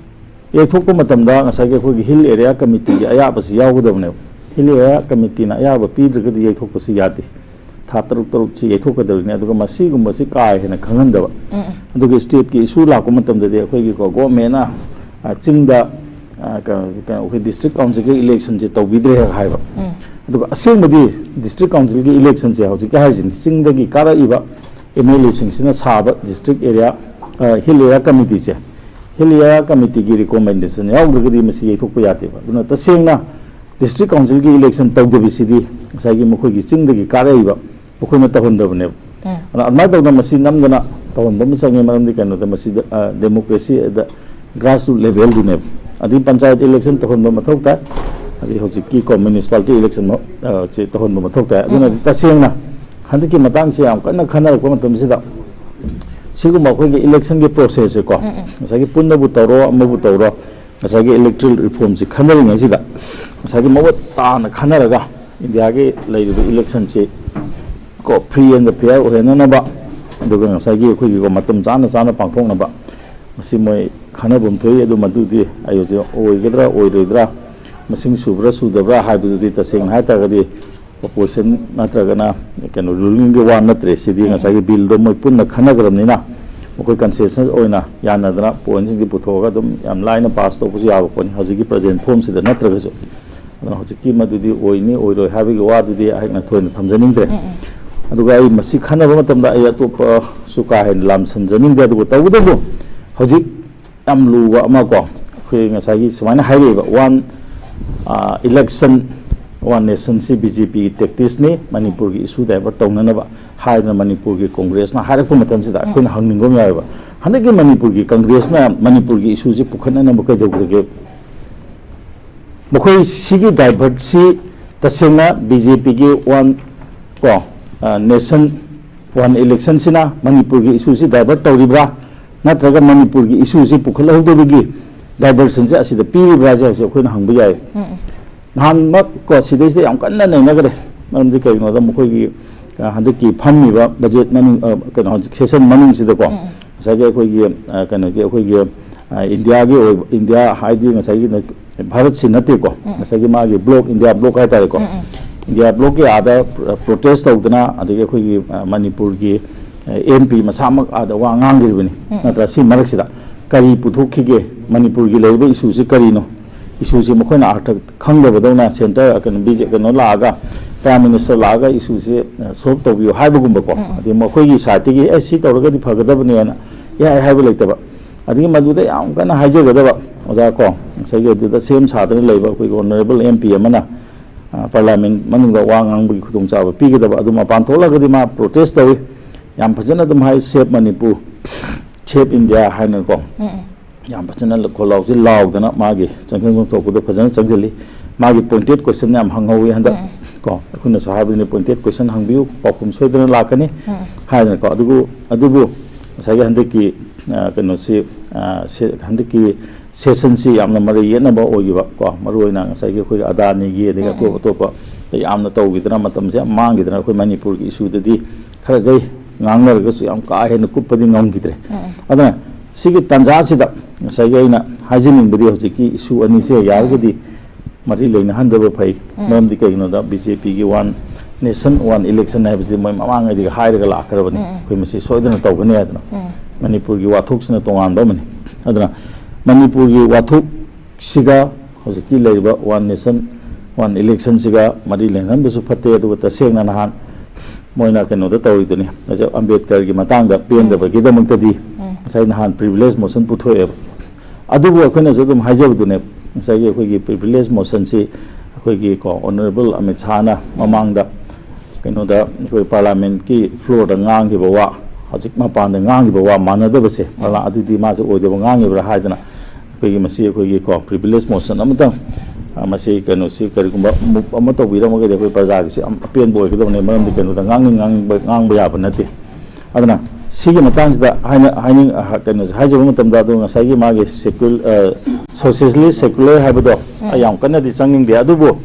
ꯌꯩꯊꯣꯛꯄ ꯃꯇꯝꯗ ꯉꯁꯥꯏꯒꯤ ꯑꯩꯈꯣꯏꯒꯤ ꯍꯤꯜ ꯑꯦꯔꯤꯌꯥ ꯀꯃꯤꯇꯤꯒꯤ ꯑꯌꯥꯕꯁꯤ ꯌꯥꯎꯒꯗꯕꯅꯦꯕ꯫ ꯍꯤꯜ ꯑꯦꯔꯤꯌꯥ ꯀꯃꯤꯇꯤꯅ ꯑꯌꯥꯕ ꯄꯤꯗ꯭ꯔꯒꯗꯤ ꯌꯩꯊꯣꯛꯄꯁꯤ ꯌꯥꯗꯦ꯫ ꯊꯥ ꯇꯔꯨꯛ ꯇꯔꯨꯛꯁꯤ ꯌꯩꯊꯣꯛꯀꯗꯧꯔꯤꯅꯤ꯫ ꯑꯗꯨꯒ ꯃꯁꯤꯒꯨꯝꯕꯁꯤ ꯀꯥ ꯍꯦꯟꯅ ꯈꯪꯍꯟꯗꯕ꯫ ꯎꯝ, ꯎꯝ꯫ ꯑꯗꯨꯒ ꯁ꯭ꯇꯦꯠꯀꯤ ꯏꯁꯨ ꯂꯥꯛꯄ ꯃꯇꯝꯗꯗꯤ ꯑꯩꯈꯣꯏꯒꯤꯀꯣ, ꯒꯣꯔꯃꯦꯟꯅ, ꯑ, ꯆꯤꯡꯗ ꯑ, ꯀꯩꯅꯣ, ꯀꯩꯅꯣ, ꯑꯩꯈꯣꯏ district councilꯒꯤ electionꯁꯦ ꯇꯧꯕꯤꯗ꯭ꯔꯦ ꯍꯥꯏꯕ꯫ ꯎꯝ꯫ ꯑꯗꯨꯒ ꯑꯁꯦꯡꯕꯗꯤ district councilꯒꯤ electionꯁꯦ ꯍꯧꯖꯤꯛꯀꯤ ꯍꯥꯏꯔꯤꯁꯤꯅꯤ, ꯆꯤꯡꯗꯒꯤ ꯀꯥꯔꯛꯏꯕ MLAꯁꯤꯡꯁꯤꯅ ꯁꯥꯕ district area, ꯑ, hill area committeeꯁꯦ, hill area committeeꯒꯤ recommendation ꯌꯥꯎꯗ꯭ꯔꯒꯗꯤ ꯃꯁꯤ ꯌꯩꯊꯣꯛꯄ ꯌꯥꯗꯦꯕ꯫ ꯑꯗꯨꯅ ꯇꯁꯦꯡꯅ district councilꯒꯤ election ꯇꯧꯗꯕꯤꯁꯤꯗꯤ ꯉꯁꯥꯏꯒꯤ ꯃꯈꯣꯏꯒꯤ ꯆꯤꯡꯗꯒꯤ ꯀꯥꯔꯛꯏꯕ ꯑꯩꯈꯣꯏꯅ ꯇꯧꯍꯟꯗꯕꯅꯦꯕ꯫ ꯎꯝ꯫ ꯑꯗ ꯑꯗꯨꯃꯥꯏꯅ ꯇꯧꯗꯅ ꯃꯁꯤ ꯅꯝꯗꯅ ꯇꯧꯍꯟꯕ ꯑꯃ ꯆꯪꯉꯤ꯫ ꯃꯔꯝꯗꯤ ꯀꯩꯅꯣꯗ ꯃꯁꯤꯗ, ꯑ, democracy at the grassroots levelꯗꯨꯅꯦꯕ꯫ ꯑꯗꯩ ꯄꯟꯆꯥꯌꯠ election ꯇꯧꯍꯟꯕ ꯃꯊꯧ ꯇꯥꯏ꯫ ꯑꯗꯩ ꯍꯧꯖꯤꯛꯀꯤ ꯀꯣ municipality election ꯃ-, ꯑ, ꯁꯤ ꯇꯧꯍꯟꯕ ꯃꯊꯧ ꯇꯥꯏ꯫ ꯑꯗꯨꯅꯗꯤ ꯎꯝ꯫ ꯇꯁꯦꯡꯅ ꯍꯟꯗꯛꯀꯤ ꯃꯇꯥꯡꯁꯦ ꯌꯥꯝ ꯀꯟꯅ ꯈꯟꯅꯔꯛꯄ ꯃꯇꯝꯁꯤꯗ ꯁꯤꯒꯨꯝꯕ ꯑꯩꯈꯣꯏꯒꯤ electionꯒꯤ processꯁꯦꯀꯣ, ꯎꯝ, ꯎꯝ꯫ ꯉꯁꯥꯏꯒꯤ ꯄꯨꯟꯅꯕꯨ ꯇꯧꯔꯣ, ꯑꯃꯕꯨ ꯇꯧꯔꯣ, ꯉꯁꯥꯏꯒꯤ electoral reformꯁꯤ ꯈꯟꯅꯔꯤꯉꯩꯁꯤꯗ ꯉꯁꯥꯏꯒꯤ ꯃꯃꯨꯠ ꯇꯥꯅ ꯈꯟꯅꯔꯒ ꯏꯟꯗꯤꯌꯥꯒꯤ ꯂꯩꯔꯤꯕ electionꯁꯤ ꯀꯣ free and fair ꯑꯣꯏꯍꯟꯅꯅꯕ, ꯑꯗꯨꯒ ꯉꯁꯥꯏꯒꯤ ꯑꯩꯈꯣꯏꯒꯤꯀꯣ ꯃꯇꯝ ꯆꯥꯅ ꯆꯥꯅ ꯄꯥꯡꯊꯣꯛꯅꯕ ꯃꯁꯤ ꯃꯣꯏ ꯈꯟꯅꯐꯝ ꯊꯣꯛꯏ꯫ ꯑꯗꯨ ꯃꯗꯨꯗꯤ ꯑꯩ ꯍꯧꯖꯤꯛ ꯑꯣꯏꯒꯗ꯭ꯔꯥ ꯑꯣꯏꯔꯣꯏꯗ꯭ꯔꯥ, ꯃꯁꯤꯡ ꯁꯨꯕ꯭ꯔꯥ ꯁꯨꯗꯕ꯭ꯔꯥ ꯍꯥꯏꯕꯗꯨꯗꯤ ꯇꯁꯦꯡꯅ ꯍꯥꯏ ꯇꯥꯔꯒꯗꯤ opposition ꯅꯠꯇ꯭ꯔꯒꯅ ꯀꯩꯅꯣ rulingꯒꯤ ꯋꯥ ꯅꯠꯇ꯭ꯔꯦ꯫ ꯁꯤꯗꯤ ꯎꯝ꯫ ꯉꯁꯥꯏꯒꯤ billꯗꯣ ꯃꯣꯏ ꯄꯨꯟꯅ ꯈꯟꯅꯈ꯭ꯔꯕꯅꯤꯅ ꯃꯈꯣꯏ consensus ꯑꯣꯏꯅ ꯌꯥꯅꯗꯅ pointꯁꯤꯡꯁꯤ ꯄꯨꯊꯣꯛꯑꯒ ꯑꯗꯨꯝ ꯌꯥꯝ ꯂꯥꯏꯅ pass ꯇꯧꯕꯁꯨ ꯌꯥꯕ ꯄꯣꯠꯅꯤ ꯍꯧꯖꯤꯛꯀꯤ present formꯁꯤꯗ ꯅꯠꯇ꯭ꯔꯒꯁꯨ꯫ ꯑꯗꯨꯅ ꯍꯧꯖꯤꯛꯀꯤ ꯃꯗꯨꯗꯤ ꯑꯣꯏꯅꯤ ꯑꯣꯏꯔꯣꯏ ꯍꯥꯏꯕꯒꯤ ꯋꯥꯗꯨꯗꯤ ꯑꯩꯍꯥꯛꯅ ꯊꯣꯏꯅ ꯊꯝꯖꯅꯤꯡꯗ꯭ꯔꯦ꯫ ꯎꯝ, ꯎꯝ꯫ ꯑꯗꯨꯒ ꯑꯩ ꯃꯁꯤ ꯈꯟꯅꯕ ꯃꯇꯝꯗ ꯑꯩ ꯑꯇꯣꯞꯄꯁꯨ ꯀꯥ ꯍꯦꯟꯅ ꯂꯥꯝꯁꯟꯖꯅꯤꯡꯗꯦ꯫ ꯑꯗꯨꯕꯨ ꯇꯧꯕꯇꯕꯨ ꯍꯧꯖꯤꯛ ꯌꯥꯝ ꯂꯨꯕ ꯑꯃ ꯀꯣ, ꯑꯩꯈꯣꯏ ꯉꯁꯥꯏꯒꯤ ꯁꯨꯃꯥꯏꯅ ꯍꯥꯏꯔꯛꯑꯦꯕ, one, ꯑ, election, one nationꯁꯤ BJPꯒꯤ tacticsꯅꯤ, ꯃꯅꯤꯄꯨꯔꯒꯤ issue divert ꯇꯧꯅꯅꯕ ꯍꯥꯏꯗꯅ ꯃꯅꯤꯄꯨꯔꯒꯤ Congressꯅ ꯍꯥꯏꯔꯛꯄ ꯃꯇꯝꯁꯤꯗ ꯑꯩꯈꯣꯏꯅ ꯍꯪꯅꯤꯡꯕ ꯑꯃ ꯌꯥꯎꯋꯦꯕ, ꯍꯟꯗꯛꯀꯤ ꯃꯅꯤꯄꯨꯔꯒꯤ Congressꯅ ꯃꯅꯤꯄꯨꯔꯒꯤ issueꯁꯤ ꯄꯨꯈꯠꯅꯅꯕ ꯀꯩꯗꯧꯈ꯭ꯔꯒꯦ? ꯃꯈꯣꯏ ꯁꯤꯒꯤ divertꯁꯤ ꯇꯁꯦꯡꯅ BJPꯒꯤ one ꯀꯣ, ꯑ, nation one electionꯁꯤꯅ ꯃꯅꯤꯄꯨꯔꯒꯤ issueꯁꯤ divert ꯇꯧꯔꯤꯕ꯭ꯔꯥ, ꯅꯠꯇ꯭ꯔꯒ ꯃꯅꯤꯄꯨꯔꯒꯤ issueꯁꯤ ꯄꯨꯈꯠꯍꯧꯗꯕꯒꯤ diversionꯁꯦ ꯑꯁꯤꯗ ꯄꯤꯔꯤꯕ꯭ꯔꯥ ꯍꯥꯏꯁꯦ ꯍꯧꯖꯤꯛ ꯑꯩꯈꯣꯏꯅ ꯍꯪꯕ ꯌꯥꯏ꯫ ꯎꯝ, ꯎꯝ꯫ ꯅꯍꯥꯟꯃꯛ ꯀꯣ ꯁꯤꯗꯩꯁꯤꯗ ꯌꯥꯝ ꯀꯟꯅ ꯅꯩꯅꯈ꯭ꯔꯦ꯫ ꯃꯔꯝꯗꯤ ꯀꯩꯒꯤꯅꯣꯗ ꯃꯈꯣꯏꯒꯤ, ꯑ, ꯍꯟꯗꯛꯀꯤ ꯐꯝꯃꯤꯕ budget ꯃꯅꯨꯡ, ꯑ, ꯀꯩꯅꯣ, hꯧꯖꯤꯛ session ꯃꯅꯨꯡꯁꯤꯗꯀꯣ, ꯎꯝ, ꯎꯝ꯫ ꯉꯁꯥꯏꯒꯤ ꯑꯩꯈꯣꯏꯒꯤ, ꯑ, ꯀꯩꯅꯣꯒꯤ ꯑꯩꯈꯣꯏꯒꯤ, ꯑ, ꯏꯟꯗꯤꯌꯥꯒꯤ ꯑꯣꯏꯕ, ꯏꯟꯗꯤꯌꯥ ꯍꯥꯏꯗꯤ ꯉꯁꯥꯏꯒꯤ ꯚꯥꯔꯠꯁꯤ ꯅꯠꯇꯦꯀꯣ, ꯎꯝ꯫ ꯉꯁꯥꯏꯒꯤ ꯃꯥꯒꯤ bloc, ꯏꯟꯗꯤꯌꯥ bloc ꯍꯥꯏꯇꯥꯔꯦꯀꯣ, ꯎꯝ, ꯎꯝ꯫ ꯏꯟꯗꯤꯌꯥ blocꯀꯤ ꯑꯥꯗ protest ꯇꯧꯗꯅ, ꯑꯗꯒꯤ ꯑꯩꯈꯣꯏꯒꯤ, ꯑ, ꯃꯅꯤꯄꯨꯔꯒꯤ, ꯑ, MP ꯃꯁꯥꯃꯛ ꯑꯥꯗ ꯋꯥ ꯉꯥꯡꯈ꯭ꯔꯤꯕꯅꯤ, ꯎꯝ꯫ ꯅꯠꯇ꯭ꯔꯥ? ꯁꯤ ꯃꯔꯛꯁꯤꯗ ꯀꯔꯤ ꯄꯨꯊꯣꯛꯈꯤꯒꯦ? ꯃꯅꯤꯄꯨꯔꯒꯤ ꯂꯩꯔꯤꯕ ꯏꯁꯨꯁꯤ ꯀꯔꯤꯅꯣ, ꯏꯁꯨꯁꯤ ꯃꯈꯣꯏꯅ ꯑꯥꯔꯊ ꯈꯪꯗꯕꯗꯧꯅ ꯁꯦꯟꯇꯔ ꯀꯩꯅꯣ ꯕꯤ ꯖꯦ ꯀꯩꯅꯣ ꯂꯥꯛꯑꯒ, ꯄ꯭ꯔꯥꯏꯝ ꯃꯤꯅꯤꯁꯇꯔ ꯂꯥꯛꯑꯒ ꯏꯁꯨꯁꯤ ꯁꯣꯜꯕ ꯇꯧꯕꯤꯌꯨ ꯍꯥꯏꯕꯒꯨꯝꯕꯀꯣ, ꯑꯗꯩ ꯃꯈꯣꯏꯒꯤ ꯁꯥꯏꯠꯇꯒꯤ ꯑꯦ ꯁꯤ ꯇꯧꯔꯒꯗꯤ ꯐꯒꯗꯕꯅꯦꯅ ꯏꯍꯥꯏ ꯍꯥꯏꯕ ꯂꯩꯇꯕ꯫ ꯑꯗꯒꯤ ꯃꯗꯨꯗ ꯌꯥꯝ ꯀꯟꯅ ꯍꯥꯏꯖꯒꯗꯕ ꯑꯣꯖꯥ ꯀꯣ, ꯉꯁꯥꯏꯒꯤ ꯑꯗꯨꯗ ꯁꯦꯝ ꯁꯥꯗꯅ ꯂꯩꯕ ꯑꯩꯈꯣꯏꯒꯤ ꯑꯣꯅꯔꯦꯕꯜ ꯑꯦꯝ ꯄꯤ ꯑꯃꯅ, ꯑ, ꯄꯥꯔꯂꯤꯌꯥꯃꯦꯟ ꯃꯅꯨꯡꯗ ꯋꯥ ꯉꯥꯡꯕꯒꯤ ꯈꯨꯗꯣꯡꯆꯥꯕ ꯄꯤꯒꯗꯕ, ꯑꯗꯨ ꯃꯄꯥꯟ ꯊꯣꯛꯂꯒꯗꯤ ꯃꯥ ꯄ꯭ꯔꯣꯇꯦꯁ ꯇꯧꯏ꯫ ꯌꯥꯝ ꯐꯖꯅ ꯑꯗꯨꯝ ꯍꯥꯏ, "Save Manipur, Save India" ꯍꯥꯏꯅꯀꯣ꯫ ꯌꯥꯝ ꯐꯖꯅ ꯈꯣꯜꯂꯥꯎꯁꯤ ꯂꯥꯎꯗꯅ ꯃꯥꯒꯤ ꯆꯪꯁꯤꯟꯐꯝ ꯊꯣꯛꯄꯗ ꯐꯖꯅ ꯆꯪꯁꯤꯜꯂꯤ꯫ ꯃꯥꯒꯤ ꯄꯣꯏꯟꯇꯦꯠ ꯀꯣꯏꯁꯟ ꯌꯥꯝ ꯍꯪꯍꯧꯋꯤ ꯍꯟꯗꯛ꯫ ꯀꯣ, ꯑꯩꯈꯣꯏꯅꯁꯨ ꯍꯥꯏꯕꯗꯨꯅꯤ, "ꯄꯣꯏꯟꯇꯦꯠ ꯀꯣꯏꯁꯟ ꯍꯪꯕꯤꯌꯨ, ꯄꯥꯎꯈꯨꯝ ꯁꯣꯏꯗꯅ ꯂꯥꯛꯀꯅꯤ" ꯍꯥꯏꯗꯅꯀꯣ꯫ ꯑꯗꯨꯕꯨ, ꯑꯗꯨꯕꯨ ꯉꯁꯥꯏꯒꯤ ꯍꯟꯗꯛꯀꯤ, ꯑ, ꯀꯩꯅꯣꯁꯤ, ꯑ, ꯁꯦ-, ꯍꯟꯗꯛꯀꯤ ꯁꯦꯁꯟꯁꯤ ꯌꯥꯝꯅ ꯃꯔꯩ ꯌꯦꯠꯅꯕ ꯑꯣꯏꯈꯤꯕ ꯀꯣ, ꯃꯔꯨꯑꯣꯏꯅ ꯉꯁꯥꯏꯒꯤ ꯑꯩꯈꯣꯏꯒꯤ ꯑꯗꯥꯅꯤꯒꯤ, ꯑꯗꯒꯤ ꯑꯇꯣꯞ ꯑꯇꯣꯞꯄ ꯌꯥꯝꯅ ꯇꯧꯈꯤꯗꯅ, ꯃꯇꯝꯁꯦ ꯌꯥꯝ ꯃꯥꯡꯈꯤꯗꯅ, ꯑꯩꯈꯣꯏ ꯃꯅꯤꯄꯨꯔꯒꯤ ꯏꯁꯨꯗꯗꯤ ꯈꯔꯈꯩ ꯉꯥꯡꯅꯔꯒꯁꯨ ꯌꯥꯝ ꯀꯥ ꯍꯦꯟꯅ ꯀꯨꯞꯄꯗꯤ ꯉꯝꯈꯤꯗ꯭ꯔꯦ꯫ ꯑꯗꯨꯅ ꯁꯤꯒꯤ ꯇꯥꯟꯖꯥꯁꯤꯗ ꯉꯁꯥꯏꯒꯤ ꯑꯩꯅ ꯍꯥꯏꯖꯅꯤꯡꯕꯗꯤ, ꯍꯧꯖꯤꯛꯀꯤ ꯏꯁꯨ ꯑꯅꯤꯁꯦ ꯌꯥꯔꯒꯗꯤ ꯃꯔꯤ ꯂꯩꯅꯍꯟꯗꯕ ꯐꯩ꯫ ꯃꯔꯝꯗꯤ ꯀꯩꯒꯤꯅꯣꯗ, ꯕꯤ ꯖꯦ ꯄꯤꯒꯤ "One Nation, One Election" ꯍꯥꯏꯕꯁꯤ ꯃꯣꯏ ꯃꯃꯥꯡꯉꯩꯗꯒꯤ ꯍꯥꯏꯔꯒ ꯂꯥꯛꯈ꯭ꯔꯕꯅꯤ, "ꯑꯩꯈꯣꯏ ꯃꯁꯤ ꯁꯣꯏꯗꯅ ꯇꯧꯒꯅꯤ" ꯍꯥꯏꯗꯅ꯫ ꯃꯅꯤꯄꯨꯔꯒꯤ ꯋꯥꯊꯣꯛꯁꯤꯅ ꯇꯣꯉꯥꯟꯕ ꯑꯃꯅꯤ꯫ ꯑꯗꯨꯅ ꯃꯅꯤꯄꯨꯔꯒꯤ ꯋꯥꯊꯣꯛꯁꯤꯒ ꯍꯧꯖꯤꯛꯀꯤ ꯂꯩꯔꯤꯕ "One Nation, One Election"ꯁꯤꯒ ꯃꯔꯤ ꯂꯩꯅꯍꯟꯕꯁꯨ ꯐꯠꯇꯦ꯫ ꯑꯗꯨꯒ ꯇꯁꯦꯡꯅ ꯅꯍꯥꯟ ꯃꯣꯏꯅ ꯀꯩꯅꯣꯗ ꯇꯧꯔꯤꯗꯨꯅꯤ, ꯉꯁꯥꯏ ꯑꯝꯕꯦꯗꯀꯔꯒꯤ ꯃꯇꯥꯡꯗ ꯄꯦꯟꯗꯕꯒꯤꯗꯃꯛꯇꯗꯤ ꯉꯁꯥꯏ ꯅꯍꯥꯟ ꯄ꯭ꯔꯤꯚꯤꯂꯦꯖ ꯃꯣꯁꯟ ꯄꯨꯊꯣꯛꯑꯦꯕ꯫ ꯑꯗꯨꯕꯨ ꯑꯩꯈꯣꯏꯅꯁꯨ ꯑꯗꯨꯝ ꯍꯥꯏꯖꯕꯗꯨꯅꯦ, ꯉꯁꯥꯏꯒꯤ ꯑꯩꯈꯣꯏꯒꯤ ꯄ꯭ꯔꯤꯚꯤꯂꯦꯖ ꯃꯣꯁꯟꯁꯤ ꯑꯩꯈꯣꯏꯒꯤ ꯀꯣ ꯑꯣꯅꯔꯦꯕꯜ ꯑꯃꯤꯠ ꯁꯥꯍꯅ ꯃꯃꯥꯡꯗ ꯀꯩꯅꯣꯗ ꯑꯩꯈꯣꯏ ꯄꯥꯔꯂꯤꯌꯥꯃꯦꯟꯀꯤ ꯐ꯭ꯂꯣꯔꯗ ꯉꯥꯡꯈꯤꯕ ꯋꯥ, ꯍꯧꯖꯤꯛ ꯃꯄꯥꯟꯗ ꯉꯥꯡꯈꯤꯕ ꯋꯥ ꯃꯥꯟꯅꯗꯕꯁꯦ, ꯄꯥꯔꯂꯥ-, ꯑꯗꯨꯗꯤ ꯃꯥꯁꯦ ꯑꯣꯏꯗꯕ ꯉꯥꯡꯉꯤꯕ꯭ꯔꯥ ꯍꯥꯏꯗꯅ ꯑꯩꯈꯣꯏꯒꯤ ꯃꯁꯤ ꯑꯩꯈꯣꯏꯒꯤ ꯀꯣ ꯄ꯭ꯔꯤꯚꯤꯂꯦꯖ ꯃꯣꯁꯟ ꯑꯃꯇꯪ, ꯑ, ꯃꯁꯤ ꯀꯩꯅꯣꯁꯤ ꯀꯔꯤꯒꯨꯝꯕ ꯃꯨꯞ ꯑꯃ ꯇꯧꯕꯤꯔꯝꯃꯒꯗꯤ ꯑꯩꯈꯣꯏ ꯄ꯭ꯔꯖꯥꯒꯤꯁꯨ ꯌꯥꯝ ꯑꯄꯦꯟꯕ ꯑꯣꯏꯒꯗꯕꯅꯤ꯫ ꯃꯔꯝꯗꯤ ꯀꯩꯅꯣꯗ ꯉꯥꯡꯅꯤꯡ ꯉꯥꯡꯅꯤꯡꯕ ꯉꯥꯡꯕ ꯌꯥꯕ ꯅꯠꯇꯦ꯫ ꯑꯗꯨꯅ ꯁꯤꯒꯤ ꯃꯇꯥꯡꯁꯤꯗ ꯍꯥꯏꯅ-, ꯍꯥꯏꯅꯤꯡ-, ꯑ, ꯀꯩꯅꯣꯁꯦ ꯍꯥꯏꯖꯕ ꯃꯇꯝꯗ, ꯑꯗꯨ ꯉꯁꯥꯏꯒꯤ ꯃꯥꯒꯤ ꯁꯦꯀꯨꯜ-, ꯑ, ꯁꯣꯁꯤꯌꯦꯂꯤꯁ ꯁꯦꯀꯨꯂꯔ ꯍꯥꯏꯕꯗꯣ ꯑꯩ ꯌꯥꯝ ꯀꯟꯅꯗꯤ ꯆꯪꯅꯤꯡꯗꯦ꯫ ꯑꯗꯨꯕꯨ,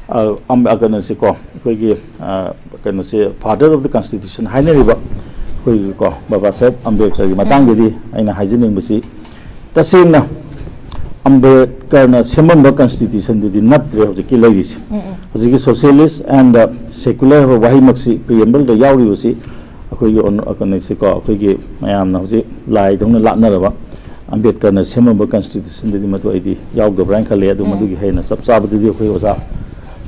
ꯑ, ꯑꯝ-, ꯑ, ꯀꯩꯅꯣꯁꯦꯀꯣ, ꯑꯩꯈꯣꯏꯒꯤ, ꯑ, ꯀꯩꯅꯣꯁꯦ, "Father of the Constitution" ꯍꯥꯏꯅꯔꯤꯕ ꯑꯩꯈꯣꯏꯒꯤꯀꯣ ꯕꯕꯥ ꯁꯥꯍꯦꯕ ꯑꯝꯕꯦꯗꯀꯔꯒꯤ ꯃꯇꯥꯡꯗꯗꯤ ꯑꯩꯅ ꯍꯥꯏꯖꯅꯤꯡꯕꯁꯤ, ꯇꯁꯦꯡꯅ ꯑꯝꯕꯦꯗꯀꯔꯅ ꯁꯦꯝꯃꯝꯕ ꯀꯟꯁꯇꯤꯇ꯭ꯌꯨꯁꯟꯗꯨꯗꯤ ꯅꯠꯇ꯭ꯔꯦ ꯍꯧꯖꯤꯛꯀꯤ ꯂꯩꯔꯤꯁꯦ꯫ ꯍꯧꯖꯤꯛꯀꯤ socialist and secular ꯍꯥꯏꯕ ꯋꯥꯍꯩꯃꯛꯁꯤ ꯄ꯭ꯔꯤꯑꯦꯝꯕꯜꯗ ꯌꯥꯎꯔꯤꯕꯁꯤ ꯑꯩꯈꯣꯏꯒꯤ ꯑꯣꯟ-, ꯀꯩꯅꯣꯁꯤꯀꯣ, ꯑꯩꯈꯣꯏꯒꯤ ꯃꯌꯥꯝꯅ ꯍꯧꯖꯤꯛ ꯂꯥꯏꯗꯧꯅ ꯂꯥꯠꯅꯔꯕ, ꯑꯝꯕꯦꯗꯀꯔꯅ ꯁꯦꯝꯃꯝꯕ ꯀꯟꯁꯇꯤꯇ꯭ꯌꯨꯁꯟꯗꯗꯤ ꯃꯗꯨ ꯑꯩꯗꯤ ꯌꯥꯎꯗꯕ꯭ꯔꯥ ꯍꯥꯏꯅ ꯈꯜꯂꯦ꯫ ꯑꯗꯨ ꯎꯝ꯫ ꯃꯗꯨꯒꯤ ꯍꯦꯟꯅ ꯆꯞ ꯆꯥꯕꯗꯨꯗꯤ ꯑꯩꯈꯣꯏ ꯑꯣꯖꯥ,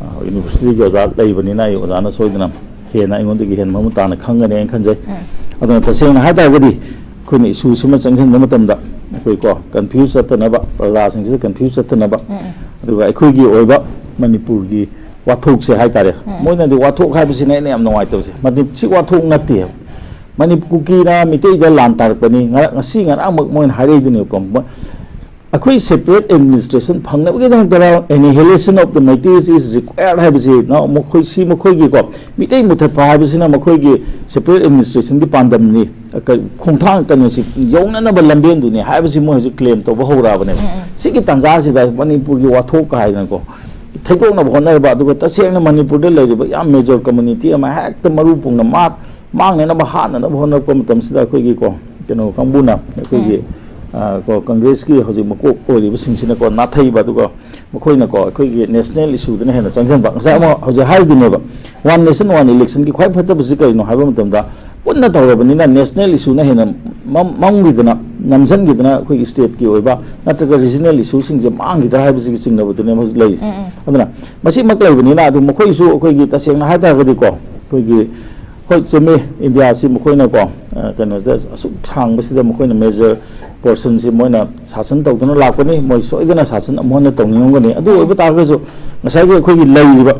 ꯑ, ꯌꯨꯅꯤꯚꯔꯁꯤꯇꯤꯒꯤ ꯑꯣꯖꯥ ꯂꯩꯕꯅꯤꯅ, ꯑꯩ ꯑꯣꯖꯥꯅ ꯁꯣꯏꯗꯅ ꯍꯦꯟꯅ ꯑꯩꯉꯣꯟꯗꯒꯤ ꯍꯦꯟꯅ ꯃꯃꯨꯠ ꯇꯥꯅ ꯈꯪꯒꯅꯤ ꯍꯥꯏꯅ ꯈꯟꯖꯩ꯫ ꯎꯝ꯫ ꯑꯗꯨꯅ ꯇꯁꯦꯡꯅ ꯍꯥꯏ ꯇꯥꯔꯒꯗꯤ ꯑꯩꯈꯣꯏꯅ ꯏꯁꯨꯁꯤꯃ ꯆꯪꯁꯤꯟꯕ ꯃꯇꯝꯗ ꯑꯩꯈꯣꯏ ꯀꯣ ꯀꯟꯐ꯭ꯌꯨꯁ ꯆꯠꯇꯅꯕ, ꯄ꯭ꯔꯖꯥꯁꯤꯡꯁꯤꯗ ꯀꯟꯐ꯭ꯌꯨꯁ ꯆꯠꯇꯅꯕ, ꯎꯝ, ꯎꯝ꯫ ꯑꯗꯨꯒ ꯑꯩꯈꯣꯏꯒꯤ ꯑꯣꯏꯕ ꯃꯅꯤꯄꯨꯔꯒꯤ ꯋꯥꯊꯣꯛꯁꯦ ꯍꯥꯏꯇꯥꯔꯦ꯫ ꯎꯝ꯫ ꯃꯣꯏꯅꯗꯤ ꯋꯥꯊꯣꯛ ꯍꯥꯏꯕꯁꯤꯅ ꯑꯩꯅ ꯌꯥꯝ ꯅꯨꯡꯉꯥꯏꯇꯕꯁꯦ, ꯃꯅꯤ-, ꯁꯤ ꯋꯥꯊꯣꯛ ꯅꯠꯇꯦ꯫ ꯃꯅꯤꯄꯨꯔ ꯀꯨꯀꯤꯅ ꯃꯤꯇꯩꯗ ꯂꯥꯟ ꯇꯥꯔꯛꯄꯅꯤ꯫ ꯉꯔꯥꯡ, ꯉꯁꯤ ꯉꯔꯥꯡꯃꯛ ꯃꯣꯏꯅ ꯍꯥꯏꯔꯛꯏꯗꯨꯅꯦꯕꯀꯣ꯫ ꯃ-, ꯑꯩꯈꯣꯏ separate administration ꯐꯪꯅꯕꯒꯤꯗꯃꯛꯇ annihilation of the Meiteis is required ꯍꯥꯏꯕꯁꯤ ꯅ-, ꯃꯈꯣꯏ, ꯁꯤ ꯃꯈꯣꯏꯒꯤꯀꯣ ꯃꯤꯇꯩ ꯃꯨꯊꯠꯄ ꯍꯥꯏꯕꯁꯤꯅ ꯃꯈꯣꯏꯒꯤ separate administrationꯒꯤ ꯄꯥꯟꯗꯝꯅꯤ, ꯀ-, ꯈꯣꯡꯊꯥꯡ ꯀꯩꯅꯣꯁꯤ ꯌꯧꯅꯅꯕ ꯂꯝꯕꯦꯟꯗꯨꯅꯤ ꯍꯥꯏꯕꯁꯤ ꯃꯣꯏ ꯍꯧꯖꯤꯛ claim ꯇꯧꯕ ꯍꯧꯔꯛꯑꯕꯅꯦꯕ꯫ ꯎꯝ, ꯎꯝ꯫ ꯁꯤꯒꯤ ꯇꯥꯟꯖꯥꯁꯤꯗ ꯃꯅꯤꯄꯨꯔꯒꯤ ꯋꯥꯊꯣꯛ ꯀ ꯍꯥꯏꯗꯅꯀꯣ ꯊꯩꯗꯣꯛꯅꯕ ꯍꯣꯠꯅꯔꯕ, ꯑꯗꯨꯒ ꯇꯁꯦꯡꯅ ꯃꯅꯤꯄꯨꯔꯗ ꯂꯩꯔꯤꯕ ꯌꯥꯝ major community ꯑꯃ ꯍꯦꯛꯇ ꯃꯔꯨ ꯄꯨꯡꯅ ꯃꯥ-, ꯃꯥꯡꯅꯅꯕ, ꯍꯥꯠꯅꯅꯕ ꯍꯣꯠꯅꯔꯛꯄ ꯃꯇꯝꯁꯤꯗ ꯑꯩꯈꯣꯏꯒꯤ ꯀꯣ, ꯀꯩꯅꯣ ꯀꯥꯡꯕꯨꯅ ꯑꯩꯈꯣꯏꯒꯤ, ꯎꯝ꯫ ꯑ, ꯀꯣ, ꯀꯪꯒ꯭ꯔꯦꯁꯀꯤ ꯍꯧꯖꯤꯛ ꯃꯀꯣꯛ ꯑꯣꯏꯔꯤꯕꯁꯤꯡꯁꯤꯅꯀꯣ ꯅꯥꯊꯩꯕ, ꯑꯗꯨꯒ ꯃꯈꯣꯏꯅꯀꯣ ꯑꯩꯈꯣꯏꯒꯤ national issueꯗꯅ ꯍꯦꯟꯅ ꯆꯪꯁꯤꯟꯕ꯫ ꯉꯁꯥꯏ ꯑꯃ ꯍꯧꯖꯤꯛ ꯍꯥꯏꯔꯤꯗꯨꯅꯦꯕ, one nation one electionꯒꯤ ꯈ꯭ꯋꯥꯏ ꯐꯠꯇꯕꯁꯤ ꯀꯔꯤꯅꯣ ꯍꯥꯏꯕ ꯃꯇꯝꯗ, ꯄꯨꯟꯅ ꯇꯧꯔꯕꯅꯤꯅ national issueꯅ ꯍꯦꯟꯅ ꯃꯝ-, ꯃꯝꯈꯤꯗꯅ, ꯅꯝꯁꯤꯟꯈꯤꯗꯅ ꯑꯩꯈꯣꯏꯒꯤ stateꯀꯤ ꯑꯣꯏꯕ ꯅꯠꯇ꯭ꯔꯒ regional issueꯁꯤꯡꯁꯦ ꯃꯥꯡꯈꯤꯗ꯭ꯔꯥ ꯍꯥꯏꯕꯁꯤꯒꯤ ꯆꯤꯡꯅꯕꯗꯨꯅꯦꯕ ꯍꯧꯖꯤꯛ ꯂꯩꯔꯤꯁꯦ꯫ ꯎꯝ, ꯎꯝ꯫ ꯑꯗꯨꯅ ꯃꯁꯤꯃꯛ ꯂꯩꯕꯅꯤꯅ, ꯑꯗꯨ ꯃꯈꯣꯏꯁꯨ ꯑꯩꯈꯣꯏꯒꯤ ꯇꯁꯦꯡꯅ ꯍꯥꯏ ꯇꯥꯔꯒꯗꯤꯀꯣ, ꯑꯩꯈꯣꯏꯒꯤ, ꯍꯣꯏ, ꯆꯨꯝꯃꯤ, ꯏꯟꯗꯤꯌꯥꯁꯤ ꯃꯈꯣꯏꯅꯀꯣ, ꯑ, ꯀꯩꯅꯣꯁꯤꯗ ꯑꯁꯨꯛ ꯁꯥꯡꯕꯁꯤꯗ ꯃꯈꯣꯏꯅ major portionꯁꯤ ꯃꯣꯏꯅ ꯁꯥꯁꯟ ꯇꯧꯗꯨꯅ ꯂꯥꯛꯄꯅꯤ, ꯃꯣꯏ ꯁꯣꯏꯗꯅ ꯁꯥꯁꯟ ꯑꯃꯨꯛ ꯍꯟꯅ ꯇꯧꯅꯤꯡꯉꯝꯒꯅꯤ꯫ ꯑꯗꯨ ꯑꯣꯏꯕ ꯇꯥꯔꯒꯁꯨ ꯉꯁꯥꯏꯒꯤ ꯑꯩꯈꯣꯏꯒꯤ ꯂꯩꯔꯤꯕ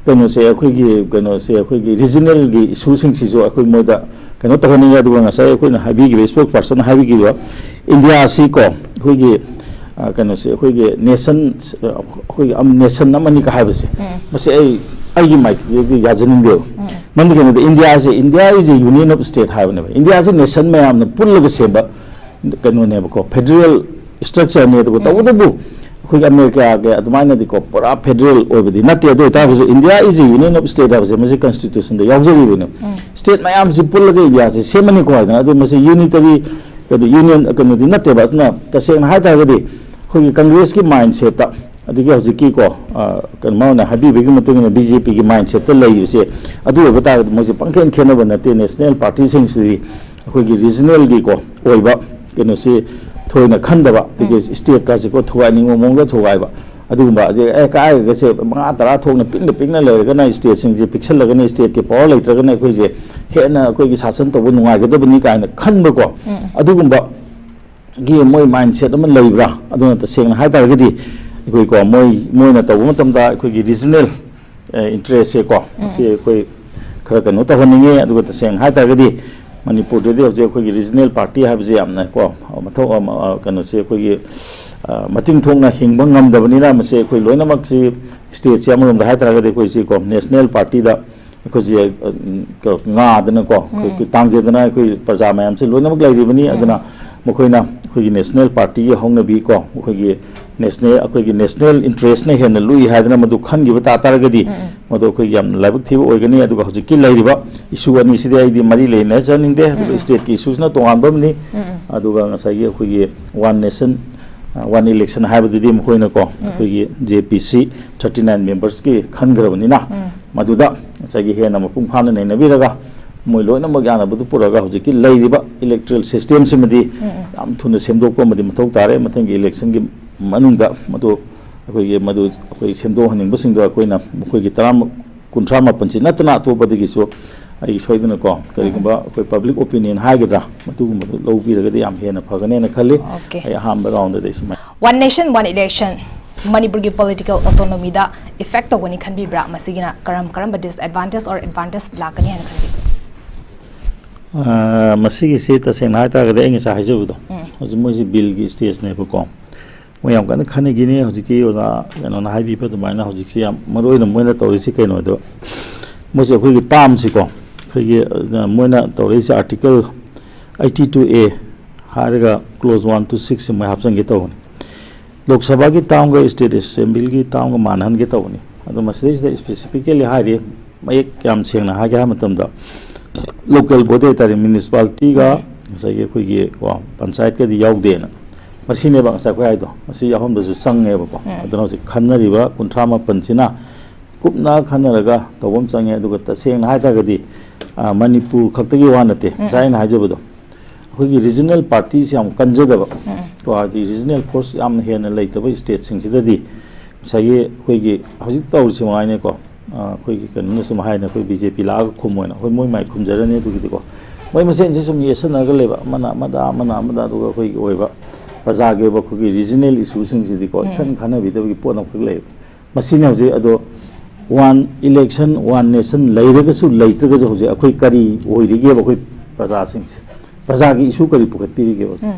ꯀꯩꯅꯣꯁꯦ, ꯑꯩꯈꯣꯏꯒꯤ ꯀꯩꯅꯣꯁꯦ, ꯑꯩꯈꯣꯏꯒꯤ regionalꯒꯤ issueꯁꯤꯡꯁꯤꯁꯨ ꯑꯩꯈꯣꯏ ꯃꯣꯏꯗ ꯀꯩꯅꯣ ꯇꯧꯍꯟꯅꯤꯡꯉꯦ꯫ ꯑꯗꯨꯒ ꯉꯁꯥꯏ ꯑꯩꯈꯣꯏꯅ ꯍꯥꯏꯕꯤꯈꯤꯕ, spokesperson ꯍꯥꯏꯕꯤꯈꯤꯕ, ꯏꯟꯗꯤꯌꯥꯁꯤꯀꯣ ꯑꯩꯈꯣꯏꯒꯤ, ꯑ, ꯀꯩꯅꯣꯁꯦ, ꯑꯩꯈꯣꯏꯒꯤ nation, ꯑꯩꯈꯣꯏꯒꯤ ꯑꯝ-, nation ꯑꯃꯅꯤꯒ ꯍꯥꯏꯕꯁꯦ, ꯎꯝ꯫ ꯃꯁꯤ ꯑꯩ, ꯑꯩꯒꯤ ꯃꯥꯏꯀꯩꯗꯒꯤ ꯌꯥꯖꯅꯤꯡꯗꯦꯕ꯫ ꯎꯝ꯫ ꯃꯔꯝꯗꯤ ꯀꯩꯅꯣꯗ, ꯏꯟꯗꯤꯌꯥꯁꯦ, India is a union of state ꯍꯥꯏꯕꯅꯦꯕ꯫ ꯏꯟꯗꯤꯌꯥꯁꯦ nation ꯃꯌꯥꯝꯅ ꯄꯨꯜꯂꯒ ꯁꯦꯝꯕ ꯀꯩꯅꯣꯅꯦꯕꯀꯣ, federal structureꯅꯦ꯫ ꯑꯗꯨꯒ ꯎꯝ꯫ ꯇꯧꯕꯇꯕꯨ ꯑꯩꯈꯣꯏꯒꯤ ꯑꯃꯦꯔꯤꯀꯥꯒꯤ ꯑꯗꯨꯃꯥꯏꯅꯗꯤꯀꯣ ꯄꯨꯔꯥ federal ꯑꯣꯏꯕꯗꯤ ꯅꯠꯇꯦ꯫ ꯑꯗꯨ ꯑꯣꯏꯇꯥꯔꯒꯁꯨ India is a union of state ꯍꯥꯏꯕꯁꯦ ꯃꯁꯤ constitutionꯗ ꯌꯥꯎꯖꯔꯤꯕꯅꯦꯕ꯫ ꯎꯝ꯫ State ꯃꯌꯥꯝꯁꯤ ꯄꯨꯜꯂꯒ ꯏꯟꯗꯤꯌꯥꯁꯦ ꯁꯦꯝꯃꯅꯤꯀꯣ ꯍꯥꯏꯗꯅ, ꯑꯗꯨ ꯃꯁꯤ unitary ꯀꯩꯅꯣ, union ꯀꯩꯅꯣꯗꯤ ꯅꯠꯇꯦꯕ꯫ ꯑꯗꯨꯅ ꯇꯁꯦꯡꯅ ꯍꯥꯏ ꯇꯥꯔꯒꯗꯤ ꯑꯩꯈꯣꯏꯒꯤ ꯀꯪꯒ꯭ꯔꯦꯁꯀꯤ mindsetꯇ, ꯑꯗꯒꯤ ꯍꯧꯖꯤꯛꯀꯤꯀꯣ, ꯑ, ꯀꯩꯅꯣ, ꯃꯥꯅ ꯍꯥꯏꯕꯤꯕꯒꯤ ꯃꯇꯨꯡ ꯏꯟꯅ BJPꯒꯤ mindsetꯇ ꯂꯩꯔꯤꯕꯁꯦ, ꯑꯗꯨ ꯑꯣꯏꯕ ꯇꯥꯔꯒꯗꯤ ꯃꯣꯏꯁꯦ ꯄꯪꯈꯦꯟ ꯈꯦꯠꯅꯕ ꯅꯠꯇꯦ꯫ National partyꯁꯤꯡꯁꯤꯗꯤ ꯑꯩꯈꯣꯏꯒꯤ regionalꯒꯤꯀꯣ ꯑꯣꯏꯕ ꯀꯩꯅꯣꯁꯤ ꯊꯣꯏꯅ ꯈꯟꯗꯕ, ꯑꯗꯒꯤ ꯁ꯭ꯇꯦꯠꯀꯁꯤꯀꯣ ꯊꯨꯒꯥꯏꯅꯤꯡꯕ ꯃꯑꯣꯡꯗ ꯊꯨꯒꯥꯏꯕ, ꯑꯗꯨꯒꯨꯝꯕ, ꯑꯗꯩ ꯑꯦ ꯀꯥꯏꯔꯒꯁꯦ ꯃꯉꯥ ꯇꯔꯥ ꯊꯣꯛꯅ ꯄꯤꯛꯅ ꯄꯤꯛꯅ ꯂꯩꯔꯒꯅ, ꯁ꯭ꯇꯦꯠꯁꯤꯡꯁꯦ ꯄꯤꯛꯁꯜꯂꯒꯅ, ꯁ꯭ꯇꯦꯠꯀꯤ ꯄꯋꯥꯔ ꯂꯩꯇ꯭ꯔꯒꯅ ꯑꯩꯈꯣꯏꯁꯦ ꯍꯦꯟꯅ ꯑꯩꯈꯣꯏꯒꯤ ꯁꯥꯁꯟ ꯇꯧꯕ ꯅꯨꯡꯉꯥꯏꯒꯗꯕꯅꯤ ꯀꯥꯏꯅ ꯈꯟꯕꯀꯣ, ꯑꯗꯨꯒꯨꯝꯕꯒꯤ ꯃꯣꯏ ꯃꯥꯏꯟꯁꯦꯠ ꯑꯃ ꯂꯩꯕ꯭ꯔꯥ? ꯑꯗꯨ ꯅꯠꯇ ꯁꯦꯡꯅ ꯍꯥꯏ ꯇꯥꯔꯒꯗꯤ ꯑꯩꯈꯣꯏꯀꯣ, ꯃꯣꯏ, ꯃꯣꯏꯅ ꯇꯧꯕ ꯃꯇꯝꯗ ꯑꯩꯈꯣꯏꯒꯤ ꯔꯤꯖꯅꯦꯜ ꯏꯟꯇꯔꯦꯁꯁꯦꯀꯣ, ꯃꯁꯤ ꯑꯩꯈꯣꯏ ꯈꯔ ꯀꯩꯅꯣ ꯇꯧꯍꯟꯅꯤꯡꯉꯤ꯫ ꯑꯗꯨꯒ ꯇꯁꯦꯡꯅ ꯍꯥꯏ ꯇꯥꯔꯒꯗꯤ ꯃꯅꯤꯄꯨꯔꯗꯗꯤ ꯍꯧꯖꯤꯛ ꯑꯩꯈꯣꯏꯒꯤ ꯔꯤꯖꯅꯦꯜ ꯄꯥꯔꯇꯤ ꯍꯥꯏꯕꯁꯦ ꯌꯥꯝꯅ ꯀꯣ, ꯃꯊꯧ ꯑꯃ, ꯑ, ꯀꯩꯅꯣꯁꯦ ꯑꯩꯈꯣꯏꯒꯤ, ꯑ, ꯃꯇꯤꯡ ꯊꯣꯛꯅ ꯍꯤꯡꯕ ꯉꯝꯗꯕꯅꯤꯅ, ꯃꯁꯤ ꯑꯩꯈꯣꯏ ꯂꯣꯏꯅꯃꯛꯁꯤ, ꯁ꯭ꯇꯦꯠꯁꯤ ꯑꯃꯔꯣꯝꯗ ꯍꯥꯏ ꯇꯥꯔꯒꯗꯤ ꯑꯩꯈꯣꯏꯁꯤ ꯀꯣ, ꯅꯦꯁꯅꯦꯜ ꯄꯥꯔꯇꯤꯗ ꯑꯩꯈꯣꯏꯁꯦ, ꯑ, ꯎꯝ, ꯀ-, ꯉꯥꯗꯅꯀꯣ, ꯑꯩꯈꯣꯏ ꯇꯥꯡꯖꯗꯅ ꯑꯩꯈꯣꯏ ꯄ꯭ꯔꯖꯥ ꯃꯌꯥꯝꯁꯦ ꯂꯣꯏꯅꯃꯛ ꯂꯩꯔꯤꯕꯅꯤ꯫ ꯑꯗꯨꯅ ꯃꯈꯣꯏꯅ ꯑꯩꯈꯣꯏꯒꯤ ꯅꯦꯁꯅꯦꯜ ꯄꯥꯔꯇꯤꯒꯤ ꯍꯧꯅꯕꯤ ꯀꯣ, ꯑꯩꯈꯣꯏꯒꯤ ꯅꯦꯁꯅꯦꯜ, ꯑꯩꯈꯣꯏꯒꯤ ꯅꯦꯁꯅꯦꯜ ꯏꯟꯇꯔꯦꯁꯅ ꯍꯦꯟꯅ ꯂꯨꯏ ꯍꯥꯏꯗꯅ ꯃꯗꯨ ꯈꯟꯈꯤꯕ ꯇꯥ ꯇꯥꯔꯒꯗꯤ, ꯃꯗꯨ ꯑꯩꯈꯣꯏꯒꯤ ꯌꯥꯝꯅ ꯂꯥꯏꯕꯛ ꯊꯤꯕ ꯑꯣꯏꯒꯅꯤ꯫ ꯑꯗꯨꯒ ꯍꯧꯖꯤꯛꯀꯤ ꯂꯩꯔꯤꯕ ꯏꯁꯨ ꯑꯅꯤꯁꯤꯗꯤ ꯑꯩꯗꯤ ꯃꯔꯤ ꯂꯩꯅꯖꯅꯤꯡꯗꯦ꯫ ꯑꯗꯨꯒ ꯁ꯭ꯇꯦꯠꯀꯤ ꯏꯁꯨꯁꯤꯅ ꯇꯣꯉꯥꯟꯕ ꯑꯃꯅꯤ꯫ ꯑꯗꯨꯒ ꯉꯁꯥꯏꯒꯤ ꯑꯩꯈꯣꯏꯒꯤ ꯋꯥꯟ ꯅꯦꯁꯟ, ꯋꯥꯟ ꯏꯂꯦꯛꯁꯟ ꯍꯥꯏꯕꯗꯨꯗꯤ ꯃꯈꯣꯏꯅꯀꯣ, ꯑꯩꯈꯣꯏꯒꯤ ꯖꯦ ꯄꯤ ꯁꯤ ꯊꯥꯔꯇꯤ ꯅꯥꯏꯟ ꯃꯦꯝꯕꯔꯁꯀꯤ ꯈꯟꯈ꯭ꯔꯕꯅꯤꯅ, ꯃꯗꯨꯗ ꯉꯁꯥꯏꯒꯤ ꯍꯦꯟꯅ ꯃꯄꯨꯡ ꯐꯥꯅ ꯅꯩꯅꯕꯤꯔꯒ, ꯃꯣꯏ ꯂꯣꯏꯅꯃꯛ ꯌꯥꯅꯕꯗꯨ ꯄꯨꯔꯒ ꯍꯧꯖꯤꯛꯀꯤ ꯂꯩꯔꯤꯕ ꯏꯂꯦꯛꯇ꯭ꯔꯦꯜ ꯁꯤꯁꯇꯦꯝꯁꯤꯃꯗꯤ ꯌꯥꯝ ꯊꯨꯅ ꯁꯦꯝꯗꯣꯛꯄ ꯑꯃꯗꯤ ꯃꯊꯧ ꯇꯥꯔꯦ꯫ ꯃꯊꯪꯒꯤ ꯏꯂꯦꯛꯁꯟꯒꯤ ꯃꯅꯨꯡꯗ ꯃꯗꯨ ꯑꯩꯈꯣꯏꯒꯤ, ꯃꯗꯨ ꯑꯩꯈꯣꯏ ꯁꯦꯝꯗꯣꯛꯍꯟꯅꯤꯡꯕꯁꯤꯡꯗꯣ ꯑꯩꯈꯣꯏꯅ ꯃꯈꯣꯏꯒꯤ ꯇꯔꯥ, ꯀꯨꯟꯊ꯭ꯔꯥ ꯃꯥꯄꯟꯁꯤ ꯅꯠꯇꯅ ꯑꯇꯣꯞꯄꯗꯒꯤꯁꯨ ꯑꯩ ꯁꯣꯏꯗꯅꯀꯣ, ꯀꯔꯤꯒꯨꯝꯕ ꯑꯩꯈꯣꯏ ꯄꯕ꯭ꯂꯤꯛ ꯑꯣꯄꯤꯅꯤꯌꯟ ꯍꯥꯏꯒꯗ꯭ꯔꯥ, ꯃꯗꯨꯒꯨꯝꯕꯗꯨ ꯂꯧꯕꯤꯔꯒꯗꯤ ꯌꯥꯝ ꯍꯦꯟꯅ ꯐꯒꯅꯦꯅ ꯈꯜꯂꯤ꯫ ꯑꯣꯀꯦ꯫ ꯑꯩ ꯑꯍꯥꯟꯕ ꯔꯥꯎꯟꯗꯗꯤ ꯑꯩ ꯁꯨꯃꯥꯏꯅ One nation, one election ꯃꯅꯤꯄꯨꯔꯒꯤ ꯄꯣꯂꯤꯇꯤꯀꯦꯜ ꯑꯣꯇꯣꯅꯣꯃꯤꯗ ꯏꯐꯦꯛ ꯇꯧꯒꯅꯤ ꯈꯟꯕꯤꯕ꯭ꯔꯥ? ꯃꯁꯤꯒꯤꯅ ꯀꯔꯝ ꯀꯔꯝꯕ ꯗꯤꯁꯑꯦꯗꯚꯥꯟꯇꯦꯖ ꯑꯣꯔ ꯑꯦꯗꯚꯥꯟꯇꯦꯖ ꯂꯥꯛꯀꯅꯤ ꯍꯥꯏꯅ ꯈꯟꯕꯤ? ꯑ, ꯃꯁꯤꯒꯤꯁꯤ ꯇꯁꯦꯡꯅ ꯍꯥꯏꯇꯥꯔꯒꯗꯤ ꯑꯩ ꯉꯁꯥꯏ ꯍꯥꯏꯖꯕꯗꯣ, ꯎꯝ꯫ ꯍꯧꯖꯤꯛ ꯃꯣꯏꯁꯤ ꯕꯤꯜꯒꯤ ꯁ꯭ꯇꯦꯖꯅꯦꯕꯀꯣ꯫ ꯃꯣꯏ ꯌꯥꯝ ꯀꯟꯅ ꯈꯟꯅꯈꯤꯅꯤ꯫ ꯍꯧꯖꯤꯛꯀꯤ ꯑꯣꯖꯥ ꯀꯩꯅꯣꯅ ꯍꯥꯏꯕꯤꯕ ꯑꯗꯨꯃꯥꯏꯅ ꯍꯧꯖꯤꯛꯁꯤ ꯌꯥꯝ ꯃꯔꯨ ꯑꯣꯏꯅ ꯃꯣꯏꯅ ꯇꯧꯔꯤꯁꯤ ꯀꯩꯅꯣꯗꯣ, ꯃꯣꯏꯁꯦ ꯑꯩꯈꯣꯏꯒꯤ ꯇꯥꯝꯁꯤꯀꯣ, ꯑꯩꯈꯣꯏꯒꯤ, ꯑ, ꯃꯣꯏꯅ ꯇꯧꯔꯛꯏꯁꯦ ꯑꯥꯔꯇꯤꯀꯜ ꯑꯩꯠꯇꯤ ꯇꯨ ꯑꯦ ꯍꯥꯏꯔꯒ ꯀ꯭ꯂꯣꯖ ꯋꯥꯟ ꯇꯨ ꯁꯤꯛꯁꯁꯦ ꯃꯣꯏ ꯍꯥꯞꯆꯤꯟꯒꯦ ꯇꯧꯕꯅꯤ꯫ ꯂꯣꯛ ꯁꯚꯥꯒꯤ ꯇꯥꯝꯒ ꯁ꯭ꯇꯦꯠ ꯑꯦꯁꯦꯝꯕ꯭ꯂꯤꯒꯤ ꯇꯥꯝꯒ ꯃꯥꯟꯅꯍꯟꯒꯦ ꯇꯧꯕꯅꯤ꯫ ꯑꯗꯣ ꯃꯁꯤꯗꯩꯁꯤꯗ ꯁ꯭ꯄꯦꯁꯤꯐꯤꯀꯦꯂꯤ ꯍꯥꯏꯔꯤ, ꯃꯌꯦꯛ ꯌꯥꯝ ꯁꯦꯡꯅ ꯍꯥꯏꯒꯦ ꯍꯥꯏꯕ ꯃꯇꯝꯗ, ꯂꯣꯀꯦꯜ ꯕꯣꯗꯤ ꯍꯥꯏꯇꯥꯔꯦ, ꯃ꯭ꯌꯨꯅꯤꯁꯤꯄꯥꯂꯤꯇꯤꯒ ꯉꯁꯥꯏꯒꯤ ꯑꯩꯈꯣꯏꯒꯤ ꯀꯣ, ꯄꯟꯆꯥꯌꯠꯀꯗꯤ ꯌꯥꯎꯗꯦꯅ, ꯃꯁꯤꯅꯦꯕ ꯉꯁꯥꯏ ꯑꯩꯈꯣꯏ ꯍꯥꯏꯗꯣ, ꯃꯁꯤ ꯌꯥꯎꯍꯟꯕꯁꯨ ꯆꯪꯉꯦꯕꯀꯣ꯫ ꯎꯝ꯫ ꯑꯗꯨꯅ ꯍꯧꯖꯤꯛ ꯈꯟꯅꯔꯤꯕ ꯀꯨꯟꯊ꯭ꯔꯥ ꯃꯥꯄꯟꯁꯤꯅ ꯀꯨꯞꯅ ꯈꯟꯅꯔꯒ ꯇꯧꯕ ꯑꯃ ꯆꯪꯉꯦ꯫ ꯑꯗꯨꯒ ꯇꯁꯦꯡꯅ ꯍꯥꯏ ꯇꯥꯔꯒꯗꯤ, ꯑ, ꯃꯅꯤꯄꯨꯔ ꯈꯛꯇꯒꯤ ꯋꯥ ꯅꯠꯇꯦ, ꯎꯝ꯫ ꯉꯁꯥꯏ ꯑꯩꯅ ꯍꯥꯏꯖꯕꯗꯣ, ꯑꯩꯈꯣꯏꯒꯤ ꯔꯤꯖꯅꯦꯜ ꯄꯥꯔꯇꯤꯁꯤ ꯌꯥꯝ ꯀꯟꯖꯗꯕ, ꯀꯣ, ꯍꯥꯏꯗꯤ ꯔꯤꯖꯅꯦꯜ ꯐꯣꯔꯁ ꯌꯥꯝꯅ ꯍꯦꯟꯅ ꯂꯩꯇꯕ ꯁ꯭ꯇꯦꯠꯁꯤꯡꯁꯤꯗꯗꯤ ꯉꯁꯥꯏꯒꯤ ꯑꯩꯈꯣꯏꯒꯤ ꯍꯧꯖꯤꯛ ꯇꯧꯔꯤꯁꯤ ꯃꯉꯥꯏꯅꯦꯀꯣ꯫ ꯑ, ꯑꯩꯈꯣꯏꯒꯤ ꯀꯩꯅꯣꯅ ꯁꯨꯝ ꯍꯥꯏꯅ ꯑꯩꯈꯣꯏ ꯕꯤ ꯖꯦ ꯄꯤ ꯂꯥꯛꯑꯒ ꯈꯨꯝꯃꯣꯏꯅ ꯑꯩꯈꯣꯏ ꯃꯣꯏ ꯃꯥꯏ ꯈꯨꯝꯖꯔꯅꯤ꯫ ꯑꯗꯨꯒꯤꯗꯤꯀꯣ ꯃꯣꯏ ꯃꯁꯦꯟꯁꯦ ꯁꯨꯝ ꯌꯦꯠꯁꯟꯅꯔꯒ ꯂꯩꯕ, ꯑꯃꯅ ꯑꯃꯗ, ꯑꯃꯅ ꯑꯃꯗ, ꯑꯗꯨꯒ ꯑꯩꯈꯣꯏꯒꯤ ꯑꯣꯏꯕ ꯄ꯭ꯔꯖꯥꯒꯤ ꯑꯣꯏꯕ ꯑꯩꯈꯣꯏꯒꯤ ꯔꯤꯖꯅꯦꯜ ꯏꯁꯨꯁꯤꯡꯁꯤꯗꯤꯀꯣ ꯏꯈꯟ ꯈꯟꯅꯕꯤꯗꯕꯒꯤ ꯄꯣꯠ ꯑꯃꯈꯛ ꯂꯩꯌꯦꯕ꯫ ꯃꯁꯤꯅ ꯍꯧꯖꯤꯛ ꯑꯗꯣ ꯋꯥꯟ ꯏꯂꯦꯛꯁꯟ, ꯋꯥꯟ ꯅꯦꯁꯟ ꯂꯩꯔꯒꯁꯨ ꯂꯩꯇ꯭ꯔꯒꯁꯨ ꯍꯧꯖꯤꯛ ꯑꯩꯈꯣꯏ ꯀꯔꯤ ꯑꯣꯏꯔꯤꯒꯦꯕ ꯑꯩꯈꯣꯏ ꯄ꯭ꯔꯖꯥꯁꯤꯡꯁꯦ? ꯄ꯭ꯔꯖꯥꯒꯤ ꯏꯁꯨ ꯀꯔꯤ ꯄꯨꯈꯠꯄꯤꯔꯤꯒꯦꯕ ꯍꯧꯖꯤꯛ?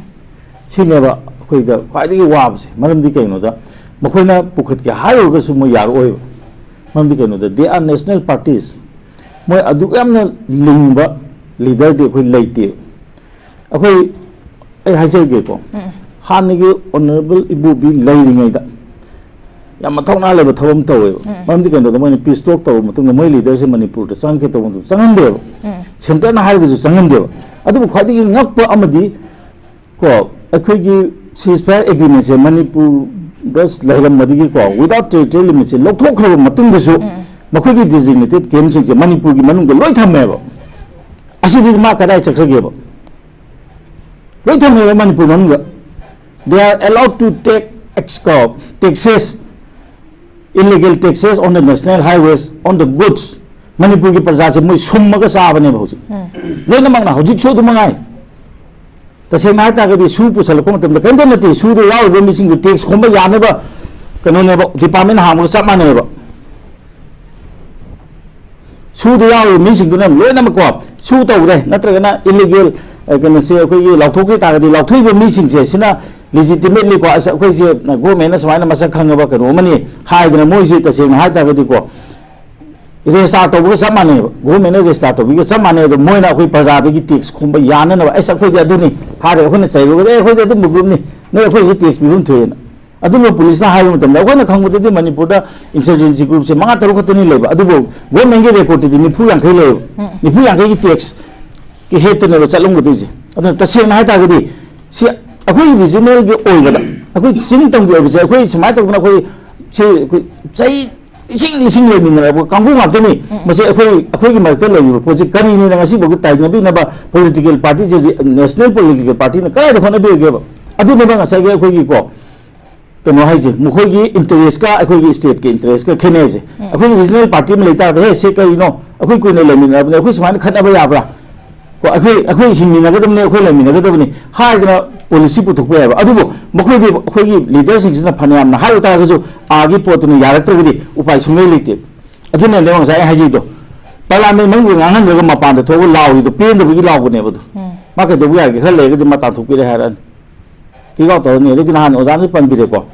ꯁꯤꯅꯦꯕ ꯑꯩꯈꯣꯏꯗ ꯈ꯭ꯋꯥꯏꯗꯒꯤ ꯋꯥꯕꯁꯦ꯫ ꯃꯔꯝꯗꯤ ꯀꯩꯅꯣꯗ ꯃꯈꯣꯏꯅ ꯄꯨꯈꯠꯀꯦ ꯍꯥꯏꯔꯨꯔꯒꯁꯨ ꯃꯣꯏ ꯌꯥꯔꯛꯑꯣꯏꯕ꯫ ꯃꯔꯝꯗꯤ ꯀꯩꯅꯣꯗ they are national parties꯫ ꯃꯣꯏ ꯑꯗꯨꯛ ꯌꯥꯝꯅ ꯂꯤꯡꯕ ꯂꯤꯗꯔꯗꯤ ꯑꯩꯈꯣꯏ ꯂꯩꯇꯦꯕ꯫ ꯑꯩꯈꯣꯏ, ꯑꯩ ꯍꯥꯏꯖꯔꯒꯦꯀꯣ, ꯍꯥꯟꯅꯒꯤ ꯑꯣꯅꯔꯦꯕꯜ ꯏꯕꯣꯕꯤ ꯂꯩꯔꯤꯉꯩꯗ ꯌꯥꯝ ꯃꯊꯧꯅꯥ ꯂꯩꯕ ꯊꯕꯛ ꯑꯃ ꯇꯧꯋꯦꯕ꯫ ꯃꯔꯝꯗꯤ ꯀꯩꯅꯣꯗ ꯃꯣꯏꯅ ꯄꯤꯁ ꯇꯣꯛ ꯇꯧꯔꯕ ꯃꯇꯨꯡꯗ ꯃꯣꯏ ꯂꯤꯗꯔꯁꯦ ꯃꯅꯤꯄꯨꯔꯗ ꯆꯪꯉꯛꯀꯦ ꯇꯧꯕ ꯃꯇꯝꯗ ꯆꯪꯍꯟꯗꯦꯕ꯫ ꯁꯦꯟꯇꯔꯅ ꯍꯥꯏꯔꯒꯁꯨ ꯆꯪꯍꯟꯗꯦꯕ꯫ ꯑꯗꯨꯕꯨ ꯈ꯭ꯋꯥꯏꯗꯒꯤ ꯉꯛꯄ ꯑꯃꯗꯤ ꯀꯣ, ꯑꯩꯈꯣꯏꯒꯤ ceasefire agreementꯁꯦ ꯃꯅꯤꯄꯨꯔꯗ ꯂꯩꯔꯝꯕꯗꯒꯤꯀꯣ, without territorial limitꯁꯦ ꯂꯧꯊꯣꯛꯈ꯭ꯔꯕ ꯃꯇꯨꯡꯗꯁꯨ ꯃꯈꯣꯏꯒꯤ designated campꯁꯤꯡꯁꯦ ꯃꯅꯤꯄꯨꯔꯒꯤ ꯃꯅꯨꯡꯗ ꯂꯣꯏ ꯊꯝꯃꯦꯕ꯫ ꯑꯁꯤꯗꯤ ꯃꯥ ꯀꯗꯥꯏ ꯆꯠꯈ꯭ꯔꯒꯦꯕ? ꯂꯣꯏ ꯊꯝꯃꯦꯕ ꯃꯅꯤꯄꯨꯔ ꯃꯅꯨꯡꯗ꯫ They are allowed to take ex-, ꯀꯣ, taxes, illegal taxes on the national highways, on the goods꯫ ꯃꯅꯤꯄꯨꯔꯒꯤ ꯄ꯭ꯔꯖꯥꯁꯦ ꯃꯣꯏ ꯁꯨꯝꯃꯒ ꯆꯥꯕꯅꯦꯕ ꯍꯧꯖꯤꯛ꯫ ꯂꯣꯏꯅꯃꯛꯅ ꯍꯧꯖꯤꯛꯁꯨ ꯑꯗꯨ ꯃꯉꯥꯏ꯫ ꯇꯁꯦꯡꯅ ꯍꯥꯏꯇꯥꯔꯒꯗꯤ ꯁꯨ ꯄꯨꯁꯜꯂꯛꯄ ꯃꯇꯝꯗ ꯀꯔꯤꯝꯇ ꯅꯠꯇꯦ, ꯁꯨꯗ ꯌꯥꯎꯔꯤꯕ ꯃꯤꯁꯤꯡꯗꯨ ꯇꯦꯛꯁ ꯈꯣꯝꯕ ꯌꯥꯅꯕ ꯀꯩꯅꯣꯅꯦꯕ, ꯗꯤꯄꯥꯔꯠꯃꯦꯟ ꯍꯥꯡꯕꯒ ꯆꯞ ꯃꯥꯟꯅꯩꯕ꯫ ꯁꯨꯗ ꯌꯥꯎꯔꯤꯕ ꯃꯤꯁꯤꯡꯗꯨꯅ ꯂꯣꯏꯅꯃꯛꯀꯣ, ꯁꯨ ꯇꯧꯈ꯭ꯔꯦ ꯅꯠꯇ꯭ꯔꯒꯅ ꯏꯂꯤꯒꯦꯜ ꯀꯩꯅꯣꯁꯦ ꯑꯩꯈꯣꯏꯒꯤ ꯂꯥꯎꯊꯣꯛꯈꯤ ꯇꯥꯔꯒꯗꯤ, ꯂꯥꯎꯊꯣꯛꯏꯕ ꯃꯤꯁꯤꯡꯁꯦ ꯁꯤꯅ ꯂꯤꯖꯤꯇꯤꯃꯦꯠꯂꯤꯀꯣ, ꯑꯁ, ꯑꯩꯈꯣꯏꯁꯦ ꯒꯣꯔꯃꯦꯟꯅ ꯁꯨꯃꯥꯏꯅ ꯃꯁꯛ ꯈꯪꯉꯕ ꯀꯩꯅꯣ ꯑꯃꯅꯤ ꯍꯥꯏꯗꯅ ꯃꯣꯏꯁꯦ ꯇꯁꯦꯡꯅ ꯍꯥꯏꯇꯥꯔꯒꯗꯤꯀꯣ, ꯔꯦꯖꯤꯁꯇꯥꯔ ꯇꯧꯕꯒ ꯆꯞ ꯃꯥꯟꯅꯩꯕ, ꯒꯣꯔꯃꯦꯟꯅ ꯔꯦꯖꯤꯁꯇꯥꯔ ꯇꯧꯕꯤꯒ ꯆꯞ ꯃꯥꯟꯅꯩ꯫ ꯑꯗꯣ ꯃꯣꯏꯅ ꯑꯩꯈꯣꯏ ꯄ꯭ꯔꯖꯥꯗꯒꯤ ꯇꯦꯛꯁ ꯈꯣꯝꯕ ꯌꯥꯅꯅꯕ, "ꯑꯁ, ꯑꯩꯈꯣꯏꯗꯤ ꯑꯗꯨꯅꯤ" ꯍꯥꯏꯔꯒ ꯑꯩꯈꯣꯏꯅ ꯆꯩꯔꯨꯔꯒꯗꯤ, "ꯑꯦ, ꯑꯩꯈꯣꯏꯗꯤ ꯑꯗꯨꯝꯕ ꯒ꯭ꯔꯨꯞꯅꯤ, ꯅꯣꯏ ꯑꯩꯈꯣꯏꯒꯤ ꯇꯦꯛꯁ ꯄꯤꯐꯝ ꯊꯣꯛꯑꯦꯅ"꯫ ꯑꯗꯨꯕꯨ ꯄꯨꯂꯤꯁꯅ ꯍꯥꯏꯕ ꯃꯇꯝꯗ, ꯑꯩꯈꯣꯏꯅ ꯈꯪꯕꯗꯗꯤ ꯃꯅꯤꯄꯨꯔꯗ ꯏꯟꯁꯔꯖꯦꯟꯁꯤ ꯒ꯭ꯔꯨꯞꯁꯦ ꯃꯉꯥ ꯇꯔꯨꯛ ꯈꯛꯇꯅꯤ ꯂꯩꯕ, ꯑꯗꯨꯕꯨ ꯒꯣꯔꯃꯦꯟꯒꯤ ꯔꯦꯀꯣꯔꯠꯇꯗꯤ ꯅꯤꯐꯨ ꯌꯥꯡꯈꯩ ꯂꯩꯌꯦꯕ꯫ ꯅꯤꯐꯨ ꯌꯥꯡꯈꯩꯒꯤ ꯇꯦꯛꯁꯀꯤ ꯍꯦꯠꯇꯅꯦꯕ ꯆꯠꯂꯝꯒꯗꯣꯏꯁꯦ꯫ ꯑꯗꯨꯅ ꯇꯁꯦꯡꯅ ꯍꯥꯏꯇꯥꯔꯒꯗꯤ ꯁꯤ ꯑꯩꯈꯣꯏ ꯔꯤꯖꯅꯦꯜꯒꯤ ꯑꯣꯏꯕꯗ, ꯑꯩꯈꯣꯏ ꯆꯤꯡ ꯇꯝꯒꯤ ꯑꯣꯏꯕꯁꯦ, ꯑꯩꯈꯣꯏ ꯁꯨꯃꯥꯏꯅ ꯇꯧꯗꯅ ꯑꯩꯈꯣꯏ ꯁꯤ ꯑꯩꯈꯣꯏ ꯆꯍꯤ ꯏꯁꯤꯡ ꯏꯁꯤꯡ ꯂꯩꯃꯤꯟꯅꯔꯕ ꯀꯥꯡꯕꯨ ꯉꯥꯛꯇꯅꯤ꯫ ꯃꯁꯤ ꯑꯩꯈꯣꯏ ꯑꯩꯈꯣꯏꯒꯤ ꯃꯔꯛꯇ ꯂꯩꯔꯤꯕ ꯄꯣꯠꯁꯤ ꯀꯔꯤꯅꯤꯅ ꯉꯁꯤꯐꯥꯎꯗ ꯇꯥꯏꯅꯕꯤꯅꯕ ꯄꯣꯂꯤꯇꯤꯀꯦꯜ ꯄꯥꯔꯇꯤꯁꯦ, ꯅꯦꯁꯅꯦꯜ ꯄꯣꯂꯤꯇꯤꯀꯦꯜ ꯄꯥꯔꯇꯤꯅ ꯀꯗꯥꯏꯗ ꯍꯣꯠꯅꯕꯤꯔꯒꯦꯕ? ꯑꯗꯨꯅꯦꯕ ꯉꯁꯥꯏꯒꯤ ꯑꯩꯈꯣꯏꯒꯤꯀꯣ, ꯀꯩꯅꯣ ꯍꯥꯏꯁꯦ, ꯃꯈꯣꯏꯒꯤ ꯏꯟꯇꯔꯦꯁꯀ ꯑꯩꯈꯣꯏꯒꯤ ꯁ꯭ꯇꯦꯠꯀꯤ ꯏꯟꯇꯔꯦꯁꯀ ꯈꯦꯠꯅꯩ ꯍꯥꯏꯁꯦ꯫ ꯑꯩꯈꯣꯏꯒꯤ ꯔꯤꯖꯅꯦꯜ ꯄꯥꯔꯇꯤ ꯑꯃ ꯂꯩꯇꯥꯔꯗꯤ, "ꯍꯦ, ꯁꯦ ꯀꯔꯤꯅꯣ? ꯑꯩꯈꯣꯏ ꯀꯨꯏꯅ ꯂꯩꯃꯤꯟꯅꯔꯕꯅꯦ, ꯑꯩꯈꯣꯏ ꯁꯨꯃꯥꯏꯅ ꯈꯠꯅꯕ ꯌꯥꯕ꯭ꯔꯥ? ꯀꯣ, ꯑꯩꯈꯣꯏ ꯑꯩꯈꯣꯏ ꯍꯤꯡꯃꯤꯟꯅꯒꯗꯕꯅꯤ, ꯑꯩꯈꯣꯏ ꯂꯩꯃꯤꯟꯅꯒꯗꯕꯅꯤ" ꯍꯥꯏꯗꯅ ꯄꯣꯂꯤꯁꯤ ꯄꯨꯊꯣꯛꯄ ꯌꯥꯏꯕ꯫ ꯑꯗꯨꯕꯨ ꯃꯈꯣꯏꯗꯤ, ꯑꯩꯈꯣꯏꯒꯤ ꯂꯤꯗꯔꯁꯤꯡꯁꯤꯅ ꯐꯅꯌꯥꯝꯅ ꯍꯥꯏꯔꯨ ꯇꯥꯔꯒꯁꯨ, ꯑꯥꯒꯤ ꯄꯣꯠꯇꯨꯅ ꯌꯥꯔꯛꯇ꯭ꯔꯒꯗꯤ ꯎꯄꯥꯏ ꯁꯨꯡꯂꯩ ꯂꯩꯇꯦ꯫ ꯑꯗꯨꯅꯅꯦꯕ ꯉꯁꯥꯏ ꯑꯩ ꯍꯥꯏꯖꯩꯗꯣ, ꯄꯥꯔꯂꯥꯃꯦꯟ ꯃꯅꯨꯡꯗ ꯉꯥꯡꯍꯟꯗ꯭ꯔꯒ ꯃꯄꯥꯟꯗ ꯊꯣꯛꯑꯒ ꯂꯥꯎꯔꯤꯗꯣ ꯄꯦꯟꯗꯕꯒꯤ ꯂꯥꯎꯕꯅꯦꯕ ꯑꯗꯣ꯫ ꯃꯥ ꯀꯩꯗꯧꯕ ꯌꯥꯒꯦ? ꯈꯔ ꯂꯩꯔꯒꯗꯤ ꯃꯥ ꯇꯥꯟꯊꯣꯛꯄꯤꯔꯦ ꯍꯥꯏꯔꯛꯑꯅꯤ꯫ ꯀꯤꯛ ꯑꯥꯎꯠ ꯇꯧꯔꯅꯤ꯫ ꯑꯗꯒꯤ ꯅꯍꯥꯟ ꯑꯣꯖꯥꯅꯁꯨ ꯄꯟꯕꯤꯔꯦꯀꯣ,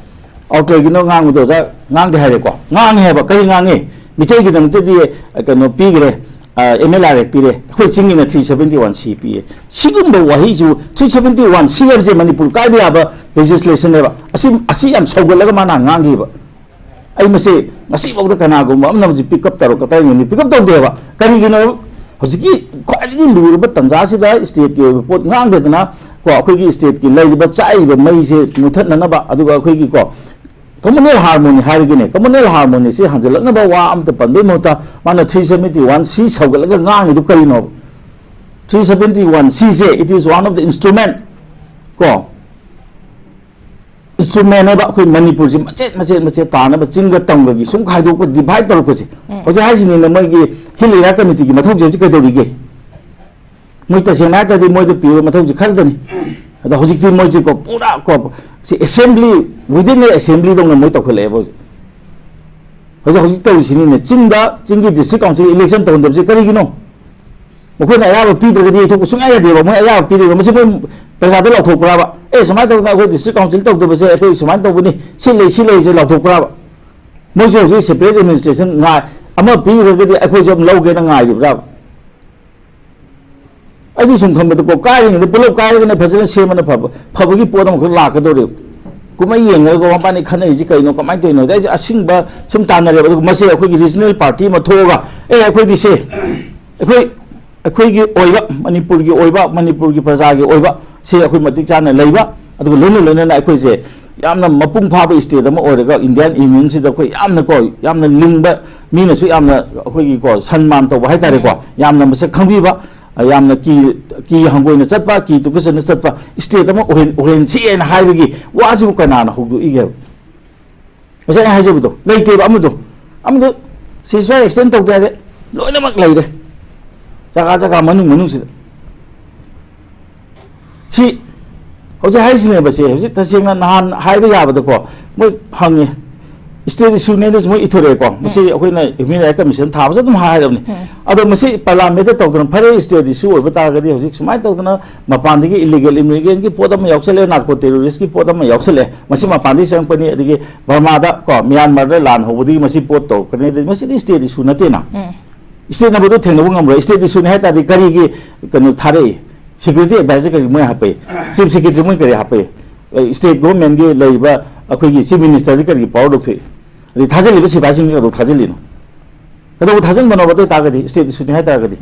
ꯑꯥꯎꯇꯔꯒꯤꯅꯣ ꯉꯥꯡꯕꯗꯣ ꯑꯣꯖꯥ ꯉꯥꯡꯗꯦ ꯍꯥꯏꯔꯦꯀꯣ꯫ ꯉꯥꯡꯉꯦ ꯍꯥꯏꯕ꯫ ꯀꯔꯤ ꯉꯥꯡꯉꯤ? ꯃꯤꯇꯩꯒꯤꯗꯃꯛꯇꯗꯤ, ꯑ, ꯀꯩꯅꯣ ꯄꯤꯈ꯭ꯔꯦ, ꯑꯦꯝ ꯑꯦꯜ ꯑꯥꯔ ꯑꯦꯛ ꯄꯤꯔꯦ, ꯑꯩꯈꯣꯏ ꯆꯤꯡꯒꯤꯅ ꯊ꯭ꯔꯤ ꯁꯕꯦꯟꯇꯤ ꯋꯥꯟ ꯁꯤ ꯄꯤꯌꯦ꯫ ꯁꯤꯒꯨꯝꯕ ꯋꯥꯍꯩꯁꯨ, ꯊ꯭ꯔꯤ ꯁꯕꯦꯟꯇꯤ ꯋꯥꯟ ꯁꯤ ꯍꯥꯏꯕꯁꯦ ꯃꯅꯤꯄꯨꯔ ꯀꯥꯏꯕ ꯌꯥꯕ ꯂꯦꯖꯤꯁꯂꯦꯁꯟꯅꯦꯕ꯫ ꯑꯁꯤ, ꯑꯁꯤ ꯌꯥꯝ ꯁꯧꯒꯠꯂꯒ ꯃꯥꯅ ꯉꯥꯡꯈꯤꯕ꯫ ꯑꯩ ꯃꯁꯤ ꯉꯁꯤꯐꯥꯎꯗ ꯀꯅꯥꯒꯨꯝꯕ ꯑꯃꯅ ꯍꯧꯖꯤꯛ ꯄꯤꯛ ꯑꯞ ꯇꯧꯔꯛꯀꯗ꯭ꯔꯥ ꯌꯦꯡꯉꯤ, ꯄꯤꯛ ꯑꯞ ꯇꯧꯗꯦꯕ꯫ ꯀꯔꯤꯒꯤꯅꯣ? ꯍꯧꯖꯤꯛꯀꯤ ꯈ꯭ꯋꯥꯏꯗꯒꯤ ꯂꯨꯔꯕ ꯇꯥꯟꯖꯥꯁꯤꯗ ꯁ꯭ꯇꯦꯠꯀꯤ ꯑꯣꯏꯕ ꯄꯣꯠ ꯉꯥꯡꯗꯗꯅ, ꯀꯣ, ꯑꯩꯈꯣꯏꯒꯤ ꯁ꯭ꯇꯦꯠꯀꯤ ꯂꯩꯔꯤꯕ ꯆꯥꯛꯏꯕ ꯃꯩꯁꯦ ꯃꯨꯊꯠꯅꯅꯕ, ꯑꯗꯨꯒ ꯑꯩꯈꯣꯏꯒꯤ, ꯀꯣ, ꯀꯝꯃꯨꯅꯦꯜ ꯍꯥꯔꯃꯣꯅꯤ ꯍꯥꯏꯔꯒꯅꯦ, ꯀꯝꯃꯨꯅꯦꯜ ꯍꯥꯔꯃꯣꯅꯤꯁꯤ ꯍꯟꯖꯤꯜꯂꯛꯅꯕ ꯋꯥ ꯑꯝꯇ ꯄꯟꯕꯒꯤ ꯃꯍꯨꯠꯇ ꯃꯥꯅ ꯊ꯭ꯔꯤ ꯁꯕꯦꯟꯇꯤ ꯋꯥꯟ ꯁꯤ ꯁꯧꯒꯠꯂꯒ ꯉꯥꯡꯉꯤꯗꯨ ꯀꯔꯤꯅꯣꯕ? ꯊ꯭ꯔꯤ ꯁꯕꯦꯟꯇꯤ ꯋꯥꯟ ꯁꯤꯁꯦ, it is one of the instrument, ꯀꯣ, ꯏꯟꯁꯇ꯭ꯔꯨꯃꯦꯟꯅꯦꯕ꯫ ꯑꯩꯈꯣꯏ ꯃꯅꯤꯄꯨꯔꯁꯤ ꯃꯆꯦꯠ ꯃꯆꯦꯠ ꯃꯆꯦꯠ ꯇꯥꯅꯕ ꯆꯤꯡꯒ ꯇꯝꯒꯒꯤ ꯁꯨꯝ ꯈꯥꯏꯗꯣꯛꯄ, ꯗꯤꯚꯥꯏꯠ ꯇꯧꯔꯛꯄꯁꯦ꯫ ꯎꯝ꯫ ꯍꯧꯖꯤꯛ ꯍꯥꯏꯁꯤꯅꯤꯅ, ꯃꯣꯏꯒꯤ ꯍꯤꯜ ꯑꯦꯔꯤꯌꯥ ꯀꯃꯤꯇꯤꯒꯤ ꯃꯊꯧꯁꯦ ꯍꯧꯖꯤꯛ ꯀꯩꯗꯧꯔꯤꯒꯦ? ꯃꯣꯏ ꯇꯁꯦꯡꯅ ꯍꯥꯏꯔ ꯇꯥꯔꯗꯤ ꯃꯣꯏꯗ ꯄꯤꯕ ꯃꯊꯧꯁꯦ ꯈꯔꯗꯅꯤ꯫ ꯑꯗꯣ ꯍꯧꯖꯤꯛꯇꯤ ꯃꯣꯏꯁꯦꯀꯣ, ꯄꯨꯔꯥ ꯀꯣ, ꯁꯤ ꯑꯦꯁꯦꯝꯕ꯭ꯂꯤ, ꯋꯤꯗꯤꯟ ꯑꯦ ꯑꯦꯁꯦꯝꯕ꯭ꯂꯤꯗꯧꯅ ꯃꯣꯏ ꯇꯧꯈꯠꯂꯛꯑꯦꯕ ꯍꯧꯖꯤꯛ꯫ ꯍꯧꯖꯤꯛ, ꯍꯧꯖꯤꯛ ꯇꯧꯔꯤꯁꯤꯅꯤꯅꯦ, ꯆꯤꯡꯗ, ꯆꯤꯡꯒꯤ ꯗꯤꯁꯇ꯭ꯔꯤꯛ ꯀꯥꯎꯟꯁꯤꯜ ꯏꯂꯦꯛꯁꯟ ꯇꯧꯍꯟꯗꯕꯁꯦ ꯀꯔꯤꯒꯤꯅꯣ? ꯃꯈꯣꯏꯅ ꯑꯌꯥꯕ ꯄꯤꯗ꯭ꯔꯒꯗꯤ ꯌꯩꯊꯣꯛꯄ ꯁꯨꯡꯌꯥ ꯌꯥꯗꯦꯕ꯫ ꯃꯣꯏ ꯑꯌꯥꯕ ꯄꯤꯔꯤꯕ, ꯃꯁꯤ ꯃꯣꯏ ꯄ꯭ꯔꯖꯥꯗ ꯂꯥꯎꯊꯣꯛꯄ꯭ꯔꯥꯕ? "ꯑꯦ, ꯁꯨꯃꯥꯏꯅ ꯇꯧꯗꯅ ꯑꯩꯈꯣꯏ ꯗꯤꯁꯇ꯭ꯔꯤꯛ ꯀꯥꯎꯟꯁꯤꯜ ꯇꯧꯗꯕꯁꯦ ꯑꯩꯈꯣꯏ ꯁꯨꯃꯥꯏꯅ ꯇꯧꯕꯅꯤ, ꯁꯤ ꯂꯩ, ꯁꯤ ꯂꯩ" ꯍꯥꯏꯁꯦ ꯂꯥꯎꯊꯣꯛꯄ꯭ꯔꯥꯕ? ꯃꯣꯏꯁꯨ ꯍꯧꯖꯤꯛ ꯁꯦꯄꯔꯦꯠ ꯑꯦꯗꯃꯤꯅꯤꯁꯇ꯭ꯔꯦꯁꯟ ꯉꯥꯏ, ꯑꯃ ꯄꯤꯈ꯭ꯔꯒꯗꯤ ꯑꯩꯈꯣꯏꯁꯨ ꯑꯗꯨꯝ ꯂꯧꯒꯦꯅ ꯉꯥꯏꯔꯤꯕ꯭ꯔꯥꯕ? ꯑꯩꯗꯤ ꯁꯨꯝ ꯈꯟꯕꯗꯀꯣ, ꯀꯥꯏꯔꯤꯉꯩꯗ ꯄꯨꯂꯞ ꯀꯥꯏꯔꯒꯅ ꯐꯖꯅ ꯁꯦꯝꯕꯅ ꯐꯕ, ꯐꯕꯒꯤ ꯄꯣꯠ ꯑꯃꯈꯛ ꯂꯥꯛꯀꯗꯧꯔꯦꯕ꯫ ꯀꯨꯝꯍꯩ ꯌꯦꯡꯉꯒ ꯃꯕꯥꯅꯤ ꯈꯟꯅꯔꯤꯁꯤ ꯀꯩꯅꯣ, ꯀꯃꯥꯏꯅ ꯇꯧꯔꯤꯅꯣ? ꯑꯗ ꯑꯩꯁꯦ ꯑꯁꯤꯡꯕ ꯁꯨꯝ ꯇꯥꯟꯅꯔꯦꯕ꯫ ꯑꯗꯨꯒ ꯃꯁꯦ ꯑꯩꯈꯣꯏꯒꯤ ꯔꯤꯖꯅꯦꯜ ꯄꯥꯔꯇꯤ ꯑꯃ ꯊꯣꯛꯑꯒ, "ꯑꯦ, ꯑꯩꯈꯣꯏꯗꯤ ꯁꯦ, ꯑꯩꯈꯣꯏ, ꯑꯩꯈꯣꯏꯒꯤ ꯑꯣꯏꯕ, ꯃꯅꯤꯄꯨꯔꯒꯤ ꯑꯣꯏꯕ, ꯃꯅꯤꯄꯨꯔꯒꯤ ꯄ꯭ꯔꯖꯥꯒꯤ ꯑꯣꯏꯕ ꯁꯦ ꯑꯩꯈꯣꯏ ꯃꯇꯤꯛ ꯆꯥꯅ ꯂꯩꯕ, ꯑꯗꯨꯒ ꯂꯣꯏꯅ ꯂꯣꯏꯅꯅ ꯑꯩꯈꯣꯏꯁꯦ ꯌꯥꯝꯅ ꯃꯄꯨꯡ ꯐꯥꯕ ꯁ꯭ꯇꯦꯠ ꯑꯃ ꯑꯣꯏꯔꯒ ꯏꯟꯗꯤꯌꯥꯟ ꯌꯨꯅꯤꯌꯟꯁꯤꯗ ꯑꯩꯈꯣꯏ ꯌꯥꯝꯅꯀꯣ, ꯌꯥꯝꯅ ꯂꯤꯡꯕ, ꯃꯤꯅꯁꯨ ꯌꯥꯝꯅ ꯑꯩꯈꯣꯏꯒꯤꯀꯣ ꯁꯟꯃꯥꯟ ꯇꯧꯕ ꯍꯥꯏꯇꯥꯔꯦꯀꯣ, ꯌꯥꯝꯅ ꯃꯁꯛ ꯈꯪꯕꯤꯕ, ꯌꯥꯝꯅ ꯀꯤ, ꯀꯤ ꯍꯪꯒꯣꯏꯅ ꯆꯠꯄ, ꯀꯤ ꯇꯨꯀꯠꯆꯅ ꯆꯠꯄ ꯁ꯭ꯇꯦꯠ ꯑꯃ ꯑꯣꯏꯍꯟ-, ꯑꯣꯏꯍꯟꯁꯤ ꯍꯥꯏꯅ ꯍꯥꯏꯕꯒꯤ ꯋꯥꯁꯤꯕꯨ ꯀꯅꯥꯅ ꯍꯧꯗꯣꯛꯏꯒꯦꯕ? ꯉꯁꯥꯏ ꯑꯩ ꯍꯥꯏꯖꯕꯗꯣ ꯂꯩꯇꯦꯕ꯫ ꯑꯃꯗꯣ, ꯑꯃꯗꯣ ceasefire extend ꯇꯧꯗ ꯌꯥꯗꯦ, ꯂꯣꯏꯅꯃꯛ ꯂꯩꯔꯦ ꯖꯒꯥ ꯖꯒꯥ ꯃꯅꯨꯡ ꯃꯅꯨꯡꯁꯤꯗ꯫ ꯁꯤ ꯍꯧꯖꯤꯛ ꯍꯥꯏꯔꯤꯁꯤꯅꯦꯕ꯫ ꯁꯦ ꯍꯧꯖꯤꯛ ꯇꯁꯦꯡꯅ ꯅꯍꯥꯟ ꯍꯥꯏꯕ ꯌꯥꯕꯗꯀꯣ, ꯃꯣꯏ ꯍꯪꯉꯦ, ꯁ꯭ꯇꯦꯠ ꯏꯁꯨꯅꯦꯅꯁꯨ ꯃꯣꯏ ꯏꯊꯣꯔꯛꯑꯦꯀꯣ꯫ ꯃꯁꯤ ꯑꯩꯈꯣꯏꯅ ꯍ꯭ꯌꯨꯃꯦꯟ ꯔꯥꯏꯠ ꯀꯃꯤꯁꯟ ꯊꯥꯕꯁꯨ ꯑꯗꯨꯝ ꯍꯥꯏꯔꯕꯅꯤ꯫ ꯑꯗꯣ ꯃꯁꯤ ꯄꯥꯔꯂꯥꯃꯦꯟꯗ ꯇꯧꯗꯅ, ꯐꯔꯦ, ꯁ꯭ꯇꯦꯠ ꯏꯁꯨ ꯑꯣꯏꯕ ꯇꯥꯔꯒꯗꯤ ꯍꯧꯖꯤꯛ ꯁꯨꯃꯥꯏꯅ ꯇꯧꯗꯅ ꯃꯄꯥꯟꯗꯒꯤ ꯏꯂꯤꯒꯦꯜ ꯏꯃꯤꯒ꯭ꯔꯦꯟꯒꯤ ꯄꯣꯠ ꯑꯃ ꯌꯥꯎꯁꯜꯂꯦ, ꯅꯥꯔꯀꯣ ꯇꯦꯔꯣꯔꯤꯁꯀꯤ ꯄꯣꯠ ꯑꯃ ꯌꯥꯎꯁꯜꯂꯦ, ꯃꯁꯤ ꯃꯄꯥꯟꯗꯒꯤ ꯆꯪꯉꯛꯄꯅꯤ, ꯑꯗꯒꯤ ꯕꯔꯃꯥꯗ ꯀꯣ, ꯃ꯭ꯌꯥꯟꯃꯥꯔꯗ ꯂꯥꯟ ꯍꯧꯕꯗꯒꯤ ꯃꯁꯤ ꯄꯣꯠ ꯇꯧꯔꯛꯄꯅꯤ, ꯑꯗꯩ ꯃꯁꯤꯗꯤ ꯁ꯭ꯇꯦꯠ ꯏꯁꯨ ꯅꯠꯇꯦꯅ꯫ ꯁ꯭ꯇꯦꯠꯅꯕꯨ ꯑꯗꯨ ꯊꯦꯡꯅꯕ ꯉꯝꯂꯣꯏ꯫ ꯁ꯭ꯇꯦꯠ ꯏꯁꯨꯅꯤ ꯍꯥꯏ ꯇꯥꯔꯗꯤ ꯀꯔꯤꯒꯤ ꯀꯩꯅꯣ ꯊꯥꯔꯛꯏ? ꯁꯦꯀ꯭ꯌꯨꯔꯤꯇꯤ ꯑꯦꯗꯚꯥꯏꯖꯔ ꯀꯔꯤ ꯃꯣꯏ ꯍꯥꯞꯄꯛꯏ? ꯆꯤꯐ ꯁꯦꯀ꯭ꯔꯦꯇꯔꯤ ꯃꯣꯏ ꯀꯔꯤ ꯍꯥꯞꯄꯛꯏ? ꯁ꯭ꯇꯦꯠ ꯒꯣꯚꯔꯟꯃꯦꯟꯒꯤ ꯂꯩꯔꯤꯕ ꯑꯩꯈꯣꯏꯒꯤ ꯆꯤꯐ ꯃꯤꯅꯤꯁꯇꯔꯗꯤ ꯀꯔꯤꯒꯤ ꯄꯋꯥꯔ ꯂꯧꯊꯣꯛꯏ? ꯑꯗꯩ ꯊꯥꯖꯤꯜꯂꯤꯕ ꯁꯤꯐꯥꯏꯁꯤꯡꯁꯤ ꯀꯩꯗꯧ ꯊꯥꯖꯤꯜꯂꯤꯅꯣ? ꯀꯩꯗꯧꯕ ꯊꯥꯖꯤꯟꯕꯅꯣꯕ? ꯑꯗꯨ ꯑꯣꯏ ꯇꯥꯔꯒꯗꯤ, ꯁ꯭ꯇꯦꯠ ꯏꯁꯨꯅꯤ ꯍꯥꯏ ꯇꯥꯔꯒꯗꯤ,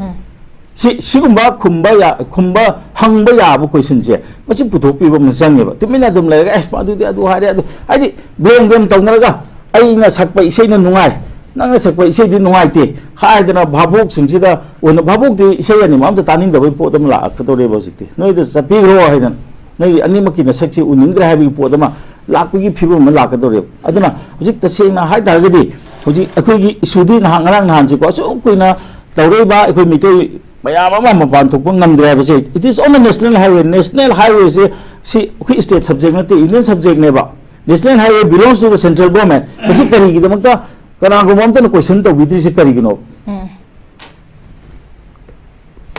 ꯁꯤ, ꯁꯤꯒꯨꯝꯕ ꯈꯨꯝꯕ ꯌꯥ-, ꯈꯨꯝꯕ ꯍꯪꯕ ꯌꯥꯕ ꯀꯣꯏꯁꯟꯁꯦ ꯃꯁꯤ ꯄꯨꯊꯣꯛꯄꯤꯕ ꯑꯃ ꯆꯪꯉꯦꯕ꯫ ꯇꯨꯃꯤꯟꯅ ꯑꯗꯨꯝ ꯂꯩꯔꯒ, "ꯑꯦ, ꯑꯗꯨꯗꯤ ꯑꯗꯨ ꯍꯥꯏꯔꯦ, ꯑꯗꯨ", ꯍꯥꯏꯗꯤ ꯕ꯭ꯂꯦꯝ ꯒꯦꯝ ꯇꯧꯅꯔꯒ, "ꯑꯩꯅ ꯁꯛꯄ ꯏꯁꯩꯅ ꯅꯨꯡꯉꯥꯏ, ꯅꯪꯅ ꯁꯛꯄ ꯏꯁꯩꯗꯤ ꯅꯨꯡꯉꯥꯏꯇꯦ" ꯍꯥꯏꯗꯅ ꯚꯥꯕꯣꯛꯁꯤꯡꯁꯤꯗ ꯑꯣꯏꯅ, ꯚꯥꯕꯣꯛꯇꯤ ꯏꯁꯩ ꯑꯅꯤꯃꯛ ꯑꯝꯇ ꯇꯥꯅꯤꯡꯗꯕꯒꯤ ꯄꯣꯠ ꯑꯃ ꯂꯥꯛꯀꯗꯧꯔꯦꯕ ꯍꯧꯖꯤꯛꯇꯤ꯫ "ꯅꯣꯏꯗ ꯆꯠꯄꯤꯈ꯭ꯔꯣ" ꯍꯥꯏꯗꯅ, "ꯅꯣꯏ ꯑꯅꯤꯃꯛꯀꯤ ꯅꯁꯛꯁꯤ ꯎꯅꯤꯡꯗ꯭ꯔꯦ" ꯍꯥꯏꯕꯒꯤ ꯄꯣꯠ ꯑꯃ ꯂꯥꯛꯄꯒꯤ ꯐꯤꯕꯝ ꯑꯃ ꯂꯥꯛꯀꯗꯧꯔꯦꯕ꯫ ꯑꯗꯨꯅ ꯍꯧꯖꯤꯛ ꯇꯁꯦꯡꯅ ꯍꯥꯏ ꯇꯥꯔꯒꯗꯤ, ꯍꯧꯖꯤꯛ ꯑꯩꯈꯣꯏꯒꯤ ꯏꯁꯨꯗꯤ ꯅꯍꯥꯟ, ꯉꯔꯥꯡ ꯅꯍꯥꯟꯁꯤꯀꯣ, ꯑꯁꯨꯛ ꯀꯨꯏꯅ ꯇꯧꯔꯛꯏꯕ ꯑꯩꯈꯣꯏ ꯃꯤꯇꯩ ꯃꯌꯥꯝ ꯑꯃ ꯃꯄꯥꯟ ꯊꯣꯛꯄ ꯉꯝꯗ꯭ꯔꯦ ꯍꯥꯏꯕꯁꯦ, it is on the national highway꯫ National ꯍꯥꯏꯋꯦꯁꯦ ꯁꯤ ꯑꯩꯈꯣꯏ ꯁ꯭ꯇꯦꯠ ꯁꯕꯖꯦꯛ ꯅꯠꯇꯦ, ꯌꯨꯅꯤꯌꯟ ꯁꯕꯖꯦꯛꯅꯦꯕ꯫ National highway belongs to the central government꯫ ꯃꯁꯤ ꯀꯔꯤꯒꯤꯗꯃꯛꯇ ꯀꯅꯥꯒꯨꯝꯕ ꯑꯝꯇꯅ ꯀꯣꯏꯁꯟ ꯇꯧꯕꯤꯗ꯭ꯔꯤꯁꯦ ꯀꯔꯤꯒꯤꯅꯣ?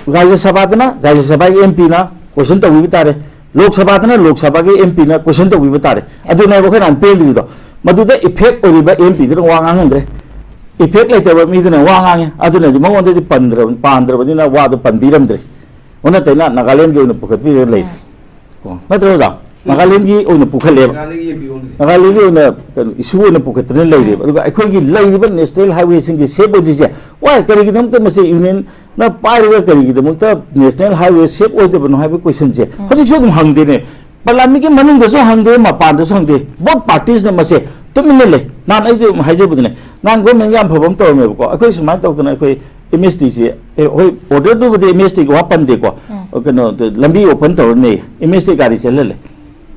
ꯔꯥꯖ꯭ꯌ ꯁꯚꯥꯗꯅ ꯔꯥꯖ꯭ꯌ ꯁꯚꯥꯒꯤ ꯑꯦꯝ ꯄꯤꯅ ꯀꯣꯏꯁꯟ ꯇꯧꯕꯤꯕ ꯇꯥꯔꯦ, ꯂꯣꯛ ꯁꯚꯥꯗꯅ ꯂꯣꯛ ꯁꯚꯥꯒꯤ ꯑꯦꯝ ꯄꯤꯅ ꯀꯣꯏꯁꯟ ꯇꯧꯕꯤꯕ ꯇꯥꯔꯦ꯫ ꯑꯗꯨꯅꯦꯕ ꯑꯩꯈꯣꯏꯅ ꯌꯥꯝ ꯄꯦꯟꯗ꯭ꯔꯤꯗꯣ꯫ ꯃꯗꯨꯗ ꯏꯐꯦꯛ ꯑꯣꯏꯔꯤꯕ ꯑꯦꯝ ꯄꯤꯗꯨꯅ ꯋꯥ ꯉꯥꯡꯍꯟꯗ꯭ꯔꯦ, ꯏꯐꯦꯛ ꯂꯩꯇꯕ ꯃꯤꯗꯨꯅ ꯋꯥ ꯉꯥꯡꯉꯦ꯫ ꯑꯗꯨꯅꯗꯤ ꯃꯉꯣꯟꯗꯗꯤ ꯄꯟꯗ꯭ꯔꯕ-, ꯄꯥꯟꯗ꯭ꯔꯕꯅꯤꯅ ꯋꯥꯗꯨ ꯄꯟꯕꯤꯔꯝꯗ꯭ꯔꯦ꯫ ꯑꯣꯟꯅ ꯇꯩꯅ ꯅꯥꯒꯥꯂꯦꯟꯒꯤ ꯑꯣꯏꯅ ꯄꯨꯈꯠꯄꯤꯔꯒ ꯂꯩꯔꯦ꯫ ꯀꯣ, ꯅꯠꯇ꯭ꯔꯣ ꯑꯣꯖꯥ? ꯅꯥꯒꯥꯂꯦꯟꯒꯤ ꯑꯣꯏꯅ ꯄꯨꯈꯠꯂꯦꯕ꯫ ꯅꯥꯒꯥꯂꯦꯟꯒꯤ ꯑꯣꯏꯅ ꯀꯩꯅꯣ, ꯏꯁꯨ ꯑꯣꯏꯅ ꯄꯨꯈꯠꯇꯅ ꯂꯩꯔꯦꯕ꯫ ꯑꯗꯨꯒ ꯑꯩꯈꯣꯏꯒꯤ ꯂꯩꯔꯤꯕ ꯅꯦꯁꯅꯦꯜ ꯍꯥꯏꯋꯦꯁꯤꯡꯒꯤ ꯁꯦꯞ ꯑꯣꯏꯗ꯭ꯔꯤꯁꯦ, ꯋꯥꯏ, ꯀꯔꯤꯒꯤꯗꯃꯛꯇ ꯃꯁꯤ ꯌꯨꯅꯤꯌꯟꯅ ꯄꯥꯏꯔꯒ ꯀꯔꯤꯒꯤꯗꯃꯛꯇ ꯅꯦꯁꯅꯦꯜ ꯍꯥꯏꯋꯦ ꯁꯦꯞ ꯑꯣꯏꯗꯕꯅꯣ ꯍꯥꯏꯕ ꯀꯣꯏꯁꯟꯁꯦ ꯍꯧꯖꯤꯛꯁꯨ ꯑꯗꯨꯝ ꯍꯪꯗꯦꯅꯦ꯫ ꯄꯥꯔꯂꯤꯌꯥꯃꯦꯟꯒꯤ ꯃꯅꯨꯡꯗꯁꯨ ꯍꯪꯗꯦ, ꯃꯄꯥꯟꯗꯁꯨ ꯍꯪꯗꯦ, ꯕꯣꯠ ꯄꯥꯔꯇꯤꯁꯅ ꯃꯁꯦ ꯇꯨꯃꯤꯟꯅ ꯂꯩ꯫ ꯅꯍꯥꯟ ꯑꯩꯗꯤ ꯑꯗꯨꯝ ꯍꯥꯏꯖꯕꯗꯨꯅꯦ, ꯅꯍꯥꯟ ꯒꯣꯔꯃꯦꯟꯒꯤ ꯌꯥꯝ ꯐꯕ ꯑꯃ ꯇꯧꯔꯝꯃꯦꯕꯀꯣ, ꯑꯩꯈꯣꯏ ꯁꯨꯃꯥꯏꯅ ꯇꯧꯗꯅ ꯑꯩꯈꯣꯏ ꯑꯦꯝ ꯑꯦꯁ ꯇꯤꯁꯦ, ꯑꯦ, ꯍꯣꯏ, ꯑꯣꯔꯗꯔꯗꯨꯕꯨꯗꯤ ꯑꯦꯝ ꯑꯦꯁ ꯇꯤꯒꯤ ꯋꯥ ꯄꯟꯗꯦꯀꯣ, ꯎꯝ꯫ ꯀꯩꯅꯣ, ꯂꯝꯕꯤ ꯑꯣꯄꯟ ꯇꯧꯔꯅꯤ, ꯑꯦꯝ ꯑꯦꯁ ꯇꯤ ꯒꯥꯔꯤ ꯆꯦꯜꯍꯜꯂꯦ꯫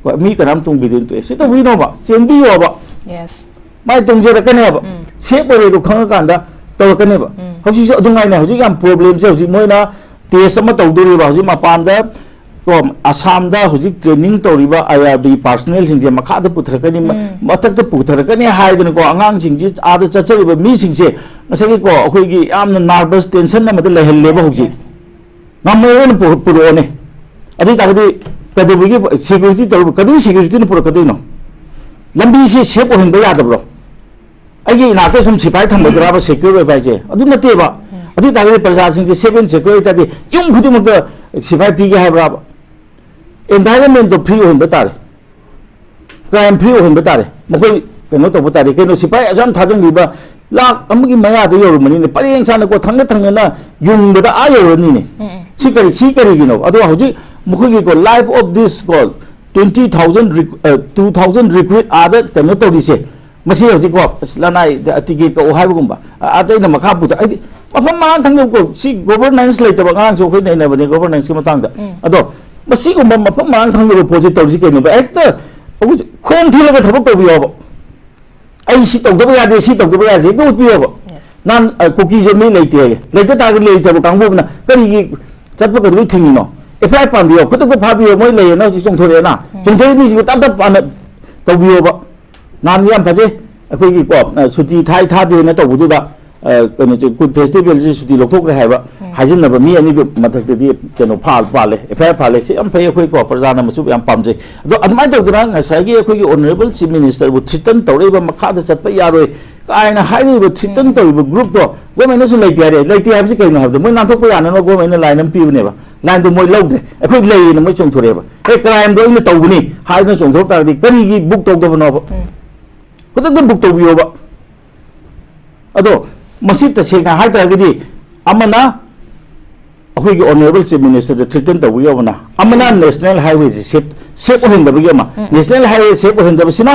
ꯍꯣꯏ, ꯃꯤ ꯀꯅꯥꯝ ꯇꯣꯡꯕꯤꯗꯦꯅ ꯇꯣꯛꯑꯦ꯫ ꯁꯤ ꯇꯧꯕꯤꯅꯣꯕ, ꯆꯦꯟꯕꯤꯌꯣꯕ꯫ Yes. ꯃꯥꯏ ꯇꯣꯡꯖꯔꯛꯀꯅꯦꯕ꯫ ꯎꯝ꯫ ꯁꯦꯞ ꯑꯣꯏꯔꯦꯗꯣ ꯈꯪꯉꯀꯥꯟꯗ ꯇꯧꯔꯛꯀꯅꯦꯕ꯫ ꯎꯝ꯫ ꯍꯧꯖꯤꯛꯁꯨ ꯑꯗꯨ ꯉꯥꯏꯅ ꯍꯧꯖꯤꯛ ꯌꯥꯝ ꯄ꯭ꯔꯣꯕ꯭ꯂꯦꯝꯁꯦ, ꯍꯧꯖꯤꯛ ꯃꯣꯏꯅ ꯇꯦꯁ ꯑꯃ ꯇꯧꯗꯣꯔꯤꯕ ꯍꯧꯖꯤꯛ ꯃꯄꯥꯟꯗ, ꯀꯣ, ꯑꯁꯥꯝꯗ ꯍꯧꯖꯤꯛ ꯇ꯭ꯔꯦꯅꯤꯡ ꯇꯧꯔꯤꯕ ꯑꯥꯏ ꯑꯥꯔ ꯕꯤ ꯄꯥꯔꯁꯅꯦꯜꯁꯤꯡꯁꯦ ꯃꯈꯥꯗ ꯄꯨꯊꯔꯛꯀꯅꯤ, ꯃ-, ꯎꯝ꯫ ꯃꯊꯛꯇ ꯄꯨꯊꯔꯛꯀꯅꯤ ꯍꯥꯏꯗꯅꯀꯣ, ꯑꯉꯥꯡꯁꯤꯡꯁꯤ ꯑꯥꯗ ꯆꯠꯆꯔꯤꯕ ꯃꯤꯁꯤꯡꯁꯦ ꯉꯁꯥꯏꯒꯤꯀꯣ ꯑꯩꯈꯣꯏꯒꯤ ꯌꯥꯝꯅ ꯅꯔꯚꯁ ꯇꯦꯟꯁꯟ ꯑꯃꯗ ꯂꯩꯍꯜꯂꯦꯕ Yes, ꯍꯧꯖꯤꯛ꯫ Yes. ꯉꯝꯃꯣꯏꯅ ꯄꯨ-, ꯄꯨꯔꯛꯑꯣꯅꯦ꯫ ꯑꯗꯨ ꯑꯣꯏ ꯇꯥꯔꯒꯗꯤ ꯀꯩꯗꯧꯕꯒꯤ ꯁꯦꯀ꯭ꯌꯨꯔꯤꯇꯤ ꯇꯧꯔ-, ꯀꯩꯗꯧꯕꯒꯤ ꯁꯦꯀ꯭ꯌꯨꯔꯤꯇꯤꯅ ꯄꯨꯔꯛꯀꯗꯣꯏꯅꯣ? ꯂꯝꯕꯤꯁꯤ ꯁꯦꯞ ꯑꯣꯏꯍꯟꯕ ꯌꯥꯗꯕ꯭ꯔꯣ? ꯑꯩꯒꯤ ꯏꯅꯥꯛꯇ ꯁꯨꯝ ꯁꯤꯐꯥꯏ ꯊꯝꯒꯗ꯭ꯔꯕ ꯁꯦꯀ꯭ꯌꯨꯔ ꯑꯣꯏꯕ ꯍꯥꯏꯁꯦ? ꯑꯗꯨ ꯅꯠꯇꯦꯕ꯫ ꯎꯝ꯫ ꯑꯗꯨ ꯑꯣꯏ ꯇꯥꯔꯒꯗꯤ ꯄ꯭ꯔꯖꯥꯁꯤꯡꯁꯦ ꯁꯦꯐ ꯑꯦꯟ ꯁꯦꯀ꯭ꯌꯨꯔ ꯑꯣꯏ ꯇꯥꯔꯗꯤ ꯌꯨꯝ ꯈꯨꯗꯤꯡꯃꯛꯇ ꯁꯤꯐꯥꯏ ꯄꯤꯒꯦ ꯍꯥꯏꯕ꯭ꯔꯕ? ꯑꯦꯟꯚꯥꯏꯔꯟꯃꯦꯟꯗꯣ ꯐ꯭ꯔꯤ ꯑꯣꯏꯍꯟꯕ ꯇꯥꯔꯦ, ꯀ꯭ꯔꯥꯏꯝ ꯐ꯭ꯔꯤ ꯑꯣꯏꯍꯟꯕ ꯇꯥꯔꯦ, ꯃꯈꯣꯏ ꯀꯩꯅꯣ ꯇꯧꯕ ꯇꯥꯔꯦ꯫ ꯀꯩꯅꯣ, ꯁꯤꯐꯥꯏ ꯑꯁꯨꯛ ꯌꯥꯝ ꯊꯥꯖꯟꯕꯤꯕ, ꯂꯥꯛ ꯑꯃꯒꯤ ꯃꯌꯥꯗ ꯌꯧꯔꯝꯕꯅꯤꯅꯦ, ꯄꯔꯦꯡ ꯁꯥꯅꯀꯣ, ꯊꯪꯅ ꯊꯪꯅꯅ ꯌꯨꯡꯕꯗ ꯑꯥ ꯌꯧꯔꯅꯤꯅꯦ꯫ ꯎꯝ, ꯎꯝ꯫ ꯁꯤ ꯀꯔꯤ, ꯁꯤ ꯀꯔꯤꯒꯤꯅꯣ? ꯑꯗꯣ ꯍꯧꯖꯤꯛ ꯃꯈꯣꯏꯒꯤꯀꯣ, life of this ꯀꯣ, twenty thousand rec-, ꯑ, two thousand recruit ꯑꯥꯗ ꯀꯩꯅꯣ ꯇꯧꯔꯤꯁꯦ, ꯃꯁꯤ ꯍꯧꯖꯤꯛꯀꯣ, ꯑꯁ, ꯂꯅꯥꯏꯗ ꯇꯤꯀꯦꯠ ꯀꯛꯎ ꯍꯥꯏꯕꯒꯨꯝꯕ, ꯑ-, ꯑꯇꯩꯅ ꯃꯈꯥ ꯄꯨꯊ-, ꯍꯥꯏꯗꯤ ꯃꯐꯝ ꯃꯔꯥꯡ ꯈꯪꯗꯕꯀꯣ, ꯁꯤ ꯒꯣꯚꯔꯅꯦꯟꯁ ꯂꯩꯇꯕ ꯑꯉꯥꯡꯁꯨ ꯑꯩꯈꯣꯏ ꯅꯩꯅꯕꯅꯦ ꯒꯣꯚꯔꯅꯦꯟꯁꯀꯤ ꯃꯇꯥꯡꯗ꯫ ꯎꯝ꯫ ꯑꯗꯣ ꯃꯁꯤꯒꯨꯝꯕ ꯃꯐꯝ ꯃꯔꯥꯡ ꯈꯪꯗꯕ ꯄꯣꯠꯁꯦ ꯇꯧꯔꯤꯁꯤ ꯀꯩꯅꯣꯕ? ꯍꯦꯛꯇ ꯑꯩꯈꯣꯏ ꯈꯣꯡ ꯊꯤꯜꯂꯒ ꯊꯕꯛ ꯇꯧꯕꯤꯌꯣꯕ꯫ ꯑꯩ ꯁꯤ ꯇꯧꯗꯕ ꯌꯥꯗꯦ, ꯁꯤ ꯇꯧꯗꯕ ꯌꯥꯗꯦ, ꯍꯦꯛꯇ ꯎꯠꯄꯤꯌꯣꯕ꯫ Yes. ꯅꯍꯥꯟ, ꯑ, ꯀꯨꯀꯤꯁꯨ ꯃꯤ ꯂꯩꯇꯦ ꯍꯥꯏꯌꯦ꯫ ꯂꯩꯇ ꯇꯥꯔꯒꯗꯤ ꯂꯩꯇꯕ ꯀꯥꯡꯕꯨ ꯑꯃꯅ ꯀꯔꯤꯒꯤ ꯆꯠꯄ ꯀꯩꯗꯧꯕꯩ ꯊꯤꯡꯉꯤꯅꯣ? ꯑꯦꯐ ꯑꯥꯏ ꯑꯥꯔ ꯄꯥꯟꯕꯤꯌꯣ, ꯈꯨꯗꯛꯇ ꯐꯥꯕꯤꯌꯣ, ꯃꯣꯏ ꯂꯩꯌꯦꯅ ꯍꯧꯖꯤꯛ ꯆꯣꯡꯊꯣꯔꯛꯑꯦꯅ꯫ ꯎꯝ꯫ ꯆꯣꯡꯊꯣꯔꯛꯏ ꯃꯤꯁꯤꯡꯗꯣ ꯇꯞ ꯇꯞ ꯄꯥꯟꯅ ꯇꯧꯕꯤꯌꯣꯕ꯫ ꯅꯍꯥꯟ ꯌꯥꯝ ꯐꯖꯩ, ꯑꯩꯈꯣꯏꯒꯤ ꯀꯣ, ꯑ, ꯁꯨꯇꯤ ꯊꯥꯏ ꯊꯥꯗꯦꯅ ꯇꯧꯕꯗꯨꯗ, ꯑ, ꯀꯩꯅꯣꯁꯦ, ꯀꯨꯠ ꯐꯦꯁꯇꯤꯚꯦꯜꯁꯦ ꯁꯨꯇꯤ ꯂꯧꯊꯣꯛꯈ꯭ꯔꯦ ꯍꯥꯏꯕ ꯎꯝ꯫ ꯍꯥꯏꯖꯤꯟꯅꯕ ꯃꯤ ꯑꯅꯤꯗꯨ ꯃꯊꯛꯇꯗꯤ ꯀꯩꯅꯣ ꯐꯥ-, ꯄꯥꯜꯂꯦ, ꯑꯦꯐ ꯑꯥꯏ ꯑꯥꯔ ꯄꯥꯜꯂꯦ꯫ ꯁꯤ ꯌꯥꯝ ꯐꯩ, ꯑꯩꯈꯣꯏ ꯀꯣ, ꯄ꯭ꯔꯖꯥꯅ ꯃꯁꯨ ꯌꯥꯝ ꯄꯥꯝꯖꯩ꯫ ꯑꯗꯣ ꯑꯗꯨꯃꯥꯏꯅ ꯇꯧꯗꯅ ꯉꯁꯥꯏꯒꯤ ꯑꯩꯈꯣꯏꯒꯤ ꯑꯣꯅꯔꯦꯕꯜ ꯆꯤꯐ ꯃꯤꯅꯤꯁꯇꯔꯕꯨ ꯊ꯭ꯔꯤꯇꯟ ꯇꯧꯔꯛꯏꯕ, ꯃꯈꯥꯗ ꯆꯠꯄ ꯌꯥꯔꯣꯏ ꯀꯥꯏꯅ ꯍꯥꯏꯔꯤꯕ ꯊ꯭ꯔꯤꯇꯟ ꯎꯝ꯫ ꯇꯧꯔꯤꯕ ꯒ꯭ꯔꯨꯞꯇꯣ ꯒꯣꯔꯃꯦꯟꯅꯁꯨ ꯂꯩꯇꯦ ꯍꯥꯏꯔꯦ꯫ ꯂꯩꯇꯦ ꯍꯥꯏꯕꯁꯤ ꯀꯩꯅꯣ ꯍꯥꯏꯕꯗ ꯃꯣꯏ ꯅꯥꯟꯊꯣꯛꯄ ꯌꯥꯅꯅꯕ ꯒꯣꯔꯃꯦꯟꯅ ꯂꯥꯏꯟ ꯑꯃ ꯄꯤꯕꯅꯦꯕ꯫ ꯂꯥꯏꯟꯗꯣ ꯃꯣꯏ ꯂꯧꯗ꯭ꯔꯦ꯫ ꯑꯩꯈꯣꯏ ꯂꯩꯌꯦꯅ ꯃꯣꯏ ꯆꯣꯡꯊꯣꯔꯛꯑꯦꯕ꯫ ꯑꯦ, ꯀ꯭ꯔꯥꯏꯝꯗꯣ ꯑꯩꯅ ꯇꯧꯕꯅꯤ ꯍꯥꯏꯗꯅ ꯆꯣꯡꯊꯣꯔꯛ ꯇꯥꯔꯗꯤ ꯀꯔꯤꯒꯤ ꯕꯨꯛ ꯇꯧꯗꯕꯅꯣꯕ? ꯎꯝ꯫ ꯈꯨꯗꯛꯇ ꯕꯨꯛ ꯇꯧꯕꯤꯌꯣꯕ꯫ ꯑꯗꯣ ꯃꯁꯤ ꯇꯁꯦꯡꯅ ꯍꯥꯏ ꯇꯥꯔꯒꯗꯤ ꯑꯃꯅ ꯑꯩꯈꯣꯏꯒꯤ ꯑꯣꯅꯔꯦꯕꯜ ꯆꯤꯐ ꯃꯤꯅꯤꯁꯇꯔꯗ ꯊ꯭ꯔꯤꯇꯟ ꯇꯧꯕ ꯌꯥꯎꯕꯅ, ꯑꯃꯅ ꯅꯦꯁꯅꯦꯜ ꯍꯥꯏꯋꯦꯁꯤ ꯁꯦꯞ-, ꯁꯦꯞ ꯑꯣꯏꯍꯟꯗꯕꯒꯤ ꯑꯃ, ꯅꯦꯁꯅꯦꯜ ꯍꯥꯏꯋꯦ ꯁꯦꯞ ꯑꯣꯏꯍꯟꯗꯕꯁꯤꯅ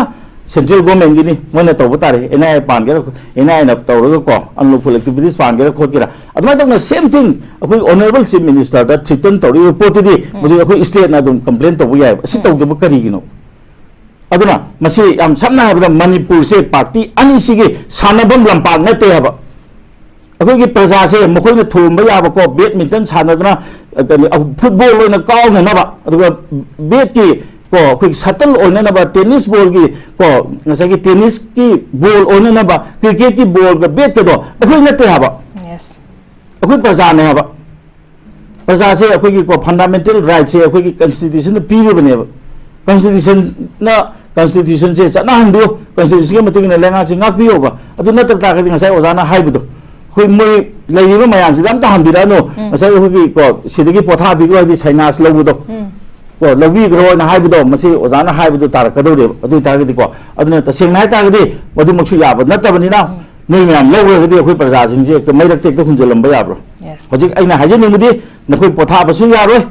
ꯁꯦꯟꯇ꯭ꯔꯦꯜ ꯒꯣꯔꯃꯦꯟꯒꯤꯅꯤ, ꯃꯣꯏꯅ ꯇꯧꯕ ꯇꯥꯔꯦ, ꯑꯦꯟ ꯑꯥꯏ ꯑꯦ ꯄꯥꯟꯒꯦꯔꯥ, ꯑꯦꯟ ꯑꯥꯏ ꯑꯦꯅ ꯇꯧꯔꯒꯀꯣ, ꯑꯟꯂꯣꯐꯨꯜ ꯑꯦꯛꯇꯤꯚꯤꯇꯤꯁ ꯄꯥꯟꯒꯦꯔꯥ ꯈꯣꯠꯀꯦꯔꯥ, ꯑꯗꯨꯃꯥꯏꯅ ꯇꯧꯅ ꯁꯦꯝ ꯊꯤꯡ ꯑꯩꯈꯣꯏ ꯑꯣꯅꯔꯦꯕꯜ ꯆꯤꯐ ꯃꯤꯅꯤꯁꯇꯔꯗ ꯊ꯭ꯔꯤꯇꯟ ꯇꯧꯔꯤꯕ ꯄꯣꯠꯇꯨꯗꯤ ꯍꯧꯖꯤꯛ ꯑꯩꯈꯣꯏ ꯁ꯭ꯇꯦꯠꯅ ꯑꯗꯨꯝ ꯀꯝꯄ꯭ꯂꯦꯟ ꯇꯧꯕ ꯌꯥꯏꯕ꯫ ꯑꯁꯤ ꯇꯧꯗꯕ ꯀꯔꯤꯒꯤꯅꯣ? ꯑꯗꯨꯅ ꯃꯁꯤ ꯌꯥꯝ ꯁꯝꯅ ꯍꯥꯏꯔꯕꯗ ꯃꯅꯤꯄꯨꯔꯁꯦ ꯄꯥꯔꯇꯤ ꯑꯅꯤꯁꯤꯒꯤ ꯁꯥꯟꯅꯐꯝ ꯂꯝꯄꯥꯛ ꯅꯠꯇꯦ ꯍꯥꯏꯕ꯫ ꯑꯩꯈꯣꯏꯒꯤ ꯄ꯭ꯔꯖꯥꯁꯦ ꯃꯈꯣꯏꯅ ꯊꯣꯝꯕ ꯌꯥꯕꯀꯣ, ꯕꯦꯠꯃꯤꯟꯇꯟ ꯁꯥꯟꯅꯗꯅ, ꯑ, ꯀꯔꯤ, ꯑ, ꯐꯨꯠꯕꯣꯜ ꯑꯣꯏꯅ ꯀꯥꯎꯅꯅꯕ, ꯑꯗꯨꯒ ꯕꯦꯠꯀꯤ ꯀꯣ, ꯑꯩꯈꯣꯏꯒꯤ ꯁꯇꯜ ꯑꯣꯏꯅꯅꯕ, ꯇꯦꯅꯤꯁ ꯕꯣꯜꯒꯤ ꯀꯣ, ꯉꯁꯥꯏꯒꯤ ꯇꯦꯅꯤꯁꯀꯤ ꯕꯣꯜ ꯑꯣꯏꯅꯅꯕ, ꯀ꯭ꯔꯤꯀꯦꯠꯀꯤ ꯕꯣꯜꯒ ꯕꯦꯠꯀꯗꯣ ꯑꯩꯈꯣꯏ ꯅꯠꯇꯦ ꯍꯥꯏꯕ, Yes. ꯑꯩꯈꯣꯏ ꯄ꯭ꯔꯖꯥꯅꯦ ꯍꯥꯏꯕ꯫ ꯄ꯭ꯔꯖꯥꯁꯦ ꯑꯩꯈꯣꯏꯒꯤ ꯀꯣ, ꯐꯟꯗꯥꯃꯦꯟꯇꯦꯜ ꯔꯥꯏꯠꯁꯦ ꯑꯩꯈꯣꯏꯒꯤ ꯀꯟꯁꯇꯤꯇ꯭ꯌꯨꯁꯟꯅ ꯄꯤꯔꯤꯕꯅꯦꯕ꯫ ꯀꯟꯁꯇꯤꯇ꯭ꯌꯨꯁꯟꯅ, ꯀꯟꯁꯇꯤꯇ꯭ꯌꯨꯁꯟꯁꯦ ꯆꯠꯅꯍꯟꯕꯤꯌꯨ, ꯀꯟꯁꯇꯤꯇ꯭ꯌꯨꯁꯟꯒꯤ ꯃꯇꯨꯡ ꯏꯟꯅ ꯂꯩꯉꯥꯛꯁꯦ ꯉꯥꯛꯄꯤꯌꯣꯕ꯫ ꯑꯗꯨ ꯅꯠꯇ ꯇꯥꯔꯒꯗꯤ ꯉꯁꯥꯏ ꯑꯣꯖꯥꯅ ꯍꯥꯏꯕꯗꯣ, ꯑꯩꯈꯣꯏ ꯃꯣꯏ ꯂꯩꯔꯤꯕ ꯃꯌꯥꯝꯁꯤꯗ ꯑꯝꯇ ꯍꯟꯕꯤꯔꯛꯑꯅꯨ, ꯉꯁꯥꯏ ꯑꯩꯈꯣꯏꯒꯤ ꯀꯣ, ꯁꯤꯗꯒꯤ ꯄꯣꯊꯥꯕꯤꯈ꯭ꯔꯣ ꯍꯥꯏꯗꯤ ꯁꯥꯏꯅꯥꯁ ꯂꯧꯕꯗꯣ, ꯀꯣ, ꯂꯧꯕꯤꯈ꯭ꯔꯣ ꯍꯥꯏꯅ ꯍꯥꯏꯕꯗꯣ, ꯃꯁꯤ ꯑꯣꯖꯥꯅ ꯍꯥꯏꯕꯗꯣ ꯇꯥꯔꯛꯀꯗꯧꯔꯦꯕ꯫ ꯑꯗꯨ ꯑꯣꯏꯇꯥꯔꯒꯗꯤꯀꯣ, ꯑꯗꯨꯅ ꯇꯁꯦꯡꯅ ꯍꯥꯏꯇꯥꯔꯒꯗꯤ ꯃꯗꯨꯃꯛꯁꯨ ꯌꯥꯕ ꯅꯠꯇꯕꯅꯤꯅ, ꯅꯣꯏ ꯃꯌꯥꯝ ꯂꯧꯈ꯭ꯔꯒꯗꯤ ꯑꯩꯈꯣꯏ ꯄ꯭ꯔꯖꯥꯁꯤꯡꯁꯦ ꯍꯦꯛꯇ ꯃꯩꯔꯛꯇ ꯍꯦꯛꯇ ꯍꯨꯟꯖꯜꯂꯝꯕ ꯌꯥꯕ꯭ꯔꯣ? Yes. ꯍꯧꯖꯤꯛ ꯑꯩꯅ ꯍꯥꯏꯖꯅꯤꯡꯕꯗꯤ, ꯅꯈꯣꯏ ꯄꯣꯊꯥꯕꯁꯨ ꯌꯥꯔꯣꯏ,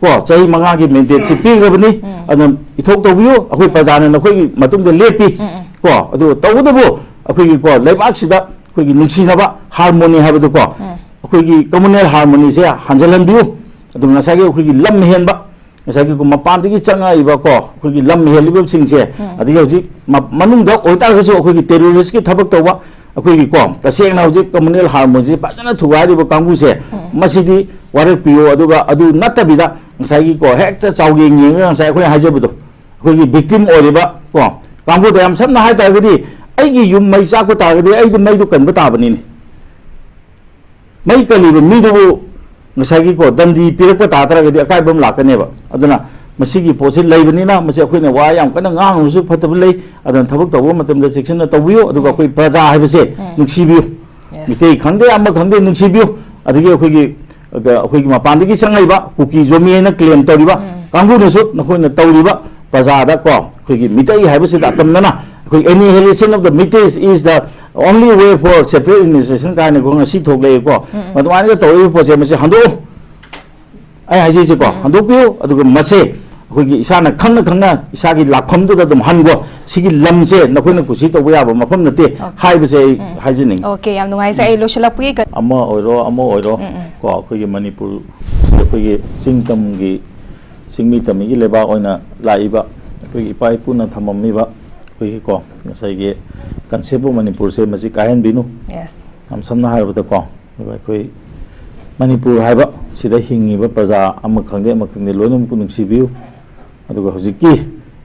ꯀꯣ, ꯆꯍꯤ ꯃꯉꯥꯒꯤ ꯃꯦꯟꯗꯦꯠꯁꯤ ꯄꯤꯈ꯭ꯔꯕꯅꯤ, ꯑꯗꯨꯅ ꯏꯊꯣꯛ ꯇꯧꯕꯤꯌꯨ, ꯑꯩꯈꯣꯏ ꯄ꯭ꯔꯖꯥꯅ ꯅꯈꯣꯏꯒꯤ ꯃꯇꯨꯡꯗ ꯂꯦꯞꯄꯤ, ꯀꯣ꯫ ꯑꯗꯨ ꯇꯧꯕꯇꯕꯨ ꯑꯩꯈꯣꯏꯒꯤ ꯀꯣ, ꯂꯩꯕꯥꯛꯁꯤꯗ ꯑꯩꯈꯣꯏꯒꯤ ꯅꯨꯡꯁꯤꯅꯕ ꯍꯥꯔꯃꯣꯅꯤ ꯍꯥꯏꯕꯗꯨ ꯀꯣ, ꯑꯩꯈꯣꯏꯒꯤ ꯀꯝꯃꯨꯅꯦꯜ ꯍꯥꯔꯃꯣꯅꯤꯁꯦ ꯍꯟꯖꯤꯜꯍꯟꯕꯤꯌꯨ꯫ ꯑꯗꯨꯒ ꯉꯁꯥꯏꯒꯤ ꯑꯩꯈꯣꯏꯒꯤ ꯂꯝ ꯍꯦꯟꯕ, ꯉꯁꯥꯏꯒꯤ ꯃꯄꯥꯟꯗꯒꯤ ꯆꯪꯉꯛꯏꯕ ꯀꯣ, ꯑꯩꯈꯣꯏꯒꯤ ꯂꯝ ꯍꯦꯜꯂꯤꯕꯁꯤꯡꯁꯦ, ꯑꯗꯒꯤ ꯍꯧꯖꯤꯛ ꯃ-, ꯃꯅꯨꯡꯗ ꯑꯣꯏꯇꯥꯔꯒꯁꯨ ꯑꯩꯈꯣꯏꯒꯤ ꯇꯦꯔꯣꯔꯤꯁꯀꯤ ꯊꯕꯛ ꯇꯧꯕ, ꯑꯩꯈꯣꯏꯒꯤ ꯀꯣ, ꯇꯁꯦꯡꯅ ꯍꯧꯖꯤꯛ ꯀꯝꯃꯨꯅꯦꯜ ꯍꯥꯔꯃꯣꯅꯤꯁꯤ ꯐꯖꯅ ꯊꯨꯒꯥꯏꯔꯤꯕ ꯀꯥꯡꯕꯨꯁꯦ, ꯃꯁꯤꯗꯤ ꯋꯥꯔꯛꯄꯤꯌꯨ꯫ ꯑꯗꯨꯒ ꯑꯗꯨ ꯅꯠꯇꯕꯤꯗ ꯉꯁꯥꯏꯒꯤ ꯀꯣ, ꯍꯦꯛꯇ ꯆꯥꯎꯌꯦꯡ ꯌꯦꯡꯉꯒ ꯉꯁꯥꯏ ꯑꯩꯈꯣꯏꯅ ꯍꯥꯏꯖꯕꯗꯣ, ꯑꯩꯈꯣꯏꯒꯤ ꯚꯤꯛꯇꯤꯝ ꯑꯣꯏꯔꯤꯕ ꯀꯣ, ꯀꯥꯡꯕꯨꯗ ꯌꯥꯝ ꯁꯝꯅ ꯍꯥꯏ ꯇꯥꯔꯒꯗꯤ, ꯑꯩꯒꯤ ꯌꯨꯝ ꯃꯩ ꯆꯥꯛꯄ ꯇꯥꯔꯒꯗꯤ ꯑꯩꯗꯤ ꯃꯩꯗꯣ ꯀꯟꯕ ꯇꯥꯕꯅꯤꯅꯦ꯫ ꯃꯩ ꯀꯜꯂꯤꯕ ꯃꯤꯗꯨꯕꯨ ꯉꯁꯥꯏꯒꯤꯀꯣ, ꯗꯟꯗꯤ ꯄꯤꯔꯛꯄ ꯇꯥ ꯇꯥꯔꯒꯗꯤ ꯑꯀꯥꯏꯕ ꯑꯃ ꯂꯥꯛꯀꯅꯦꯕ꯫ ꯑꯗꯨꯅ ꯃꯁꯤꯒꯤ ꯄꯣꯠꯁꯤ ꯂꯩꯕꯅꯤꯅ, ꯃꯁꯤ ꯑꯩꯈꯣꯏꯅ ꯋꯥ ꯌꯥꯝ ꯀꯟꯅ ꯉꯥꯡꯉꯨꯕꯁꯨ ꯐꯠꯇꯕ ꯂꯩ꯫ ꯑꯗꯨꯅ ꯊꯕꯛ ꯇꯧꯕ ꯃꯇꯝꯗ ꯆꯦꯛꯁꯤꯟꯅ ꯇꯧꯕꯤꯌꯨ꯫ ꯑꯗꯨꯒ ꯑꯩꯈꯣꯏ ꯄ꯭ꯔꯖꯥ ꯍꯥꯏꯕꯁꯦ ꯅꯨꯡꯁꯤꯕꯤꯌꯨ꯫ Yes. ꯃꯤꯇꯩ ꯈꯪꯗꯦ, ꯑꯃ ꯈꯪꯗꯦ, ꯅꯨꯡꯁꯤꯕꯤꯌꯨ꯫ ꯑꯗꯒꯤ ꯑꯩꯈꯣꯏꯒꯤ, ꯑꯩꯈꯣꯏꯒꯤ ꯃꯄꯥꯟꯗꯒꯤ ꯆꯪꯉꯛꯏꯕ ꯀꯨꯀꯤ ꯖꯣꯃꯤ ꯍꯥꯏꯅ ꯀ꯭ꯂꯦꯝ ꯇꯧꯔꯤꯕ ꯀꯥꯡꯕꯨꯅꯁꯨ ꯅꯈꯣꯏꯅ ꯇꯧꯔꯤꯕ ꯄ꯭ꯔꯖꯥꯗ ꯀꯣ, ꯑꯩꯈꯣꯏꯒꯤ ꯃꯤꯇꯩ ꯍꯥꯏꯕꯁꯤꯗ ꯑꯇꯝꯅꯅ ꯑꯩꯈꯣꯏ annihilation of the Meiteis is the only way for separate administration ꯀꯥꯏꯅꯀꯣ ꯉꯁꯤ ꯊꯣꯛꯂꯛꯑꯦꯀꯣ꯫ ꯃꯗꯨꯃꯥꯏꯅꯒ ꯇꯧꯔꯤꯕ ꯄꯣꯠꯁꯦ ꯃꯁꯤ ꯍꯟꯗꯣꯛꯎ꯫ ꯑꯩ ꯍꯥꯏꯖꯩꯁꯦꯀꯣ, ꯍꯟꯗꯣꯛꯄꯤꯌꯨ꯫ ꯑꯗꯨꯒ ꯃꯁꯦ ꯑꯩꯈꯣꯏꯒꯤ ꯏꯁꯥꯅ ꯈꯪꯅ ꯈꯪꯅ ꯏꯁꯥꯒꯤ ꯂꯥꯛꯐꯝꯗꯨꯗ ꯑꯗꯨꯝ ꯍꯟꯈꯣ꯫ ꯁꯤꯒꯤ ꯂꯝꯁꯦ ꯅꯈꯣꯏꯅ ꯀꯨꯁꯤ ꯇꯧꯕ ꯌꯥꯕ ꯃꯐꯝ ꯅꯠꯇꯦ ꯍꯥꯏꯕꯁꯦ ꯑꯩ ꯍꯥꯏꯖꯅꯤꯡꯉꯤ꯫ ꯑꯣꯀꯦ, ꯌꯥꯝ ꯅꯨꯡꯉꯥꯏꯖꯩ꯫ ꯑꯩ ꯂꯣꯏꯁꯤꯜꯂꯛꯄꯒꯤ ꯀ- ꯑꯃ ꯑꯣꯏꯔꯣ, ꯑꯃ ꯑꯣꯏꯔꯣ, ꯀꯣ, ꯑꯩꯈꯣꯏꯒꯤ ꯃꯅꯤꯄꯨꯔ, ꯑꯩꯈꯣꯏꯒꯤ ꯆꯤꯡ ꯇꯝꯒꯤ, ꯆꯤꯡꯃꯤ ꯇꯝꯃꯤꯒꯤ ꯂꯩꯕꯥꯛ ꯑꯣꯏꯅ ꯂꯥꯛꯏꯕ, ꯑꯩꯈꯣꯏꯒꯤ ꯏꯄꯥ ꯏꯄꯨꯅ ꯊꯝꯃꯝꯃꯤꯕ ꯑꯩꯈꯣꯏꯒꯤ, ꯀꯣ, ꯉꯁꯥꯏꯒꯤ concept of ꯃꯅꯤꯄꯨꯔꯁꯦ ꯃꯁꯤ ꯀꯥꯏꯍꯟꯕꯤꯅꯨ꯫ ꯌꯦꯁ꯫ ꯌꯥꯝ ꯁꯝꯅ ꯍꯥꯏꯔꯕꯗꯀꯣ, ꯑꯗꯨꯒ ꯑꯩꯈꯣꯏ ꯃꯅꯤꯄꯨꯔ ꯍꯥꯏꯕ ꯁꯤꯗ ꯍꯤꯡꯉꯤꯕ ꯄ꯭ꯔꯖꯥ ꯑꯃ ꯈꯪꯗꯦ ꯑꯃ ꯈꯪꯗꯦ ꯂꯣꯏꯅꯃꯛꯄꯨ ꯅꯨꯡꯁꯤꯕꯤꯌꯨ꯫ ꯑꯗꯨꯒ ꯍꯧꯖꯤꯛꯀꯤ,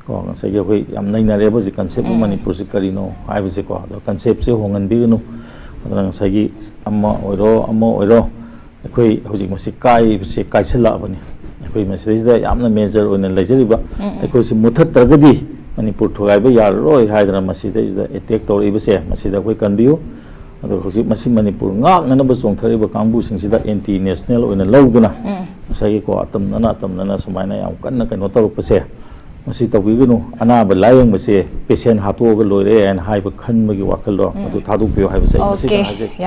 ꯀꯣ, ꯉꯁꯥꯏꯒꯤ ꯑꯩꯈꯣꯏ ꯌꯥꯝ ꯅꯩꯅꯔꯦꯕ ꯍꯧꯖꯤꯛ concept of ꯃꯅꯤꯄꯨꯔꯁꯤ ꯀꯔꯤꯅꯣ ꯍꯥꯏꯕꯁꯦꯀꯣ꯫ ꯑꯗꯣ concept ꯁꯦ ꯍꯣꯡꯍꯟꯕꯤꯒꯅꯨ꯫ ꯑꯗꯨꯅ ꯉꯁꯥꯏꯒꯤ ꯑꯃ ꯑꯣꯏꯔꯣ, ꯑꯃ ꯑꯣꯏꯔꯣ, ꯑꯩꯈꯣꯏ ꯍꯧꯖꯤꯛ ꯃꯁꯤ ꯀꯥꯏꯕꯁꯦ ꯀꯥꯏꯁꯜꯂꯛꯑꯕꯅꯤ꯫ ꯑꯩꯈꯣꯏ ꯃꯁꯤꯗꯩꯁꯤꯗ ꯌꯥꯝꯅ major ꯑꯣꯏꯅ ꯂꯩꯖꯔꯤꯕ, ꯑꯩꯈꯣꯏꯁꯤ ꯃꯨꯊꯠꯇ꯭ꯔꯒꯗꯤ ꯃꯅꯤꯄꯨꯔ ꯊꯨꯒꯥꯏꯕ ꯌꯥꯔꯔꯣꯏ ꯍꯥꯏꯗꯅ ꯃꯁꯤꯗꯩꯁꯤꯗ attack ꯇꯧꯔꯛꯏꯕꯁꯦ, ꯃꯁꯤꯗ ꯑꯩꯈꯣꯏ ꯀꯟꯕꯤꯌꯨ꯫ ꯑꯗꯨꯒ ꯍꯧꯖꯤꯛ ꯃꯁꯤ ꯃꯅꯤꯄꯨꯔ ꯉꯥꯛꯅꯅꯕ ꯆꯣꯡꯊꯔꯛꯏꯕ ꯀꯥꯡꯕꯨꯁꯤꯡꯁꯤꯗ anti national ꯑꯣꯏꯅ ꯂꯧꯗꯨꯅ ꯉꯁꯥꯏꯒꯤꯀꯣ, ꯑꯇꯝꯅꯅ, ꯑꯇꯝꯅꯅ ꯁꯨꯃꯥꯏꯅ ꯌꯥꯝ ꯀꯟꯅ ꯀꯩꯅꯣ ꯇꯧꯔꯛꯄꯁꯦ, ꯃꯁꯤ ꯇꯧꯕꯤꯒꯅꯨ꯫ ꯑꯅꯥꯕ ꯂꯥꯌꯦꯡꯕꯁꯦ patient ꯍꯥꯠꯇꯣꯛꯑꯒ ꯂꯣꯏꯔꯦ ꯍꯥꯏꯅ ꯍꯥꯏꯕ ꯈꯟꯕꯒꯤ ꯋꯥꯈꯜꯗꯣ, ꯃꯗꯨ ꯊꯥꯗꯣꯛꯄꯤꯌꯨ ꯍꯥꯏꯕꯁꯦ ꯑꯩ ꯃꯁꯤꯇꯪ ꯑꯣꯀꯦ꯫ ꯍꯥꯏꯖꯒꯦ꯫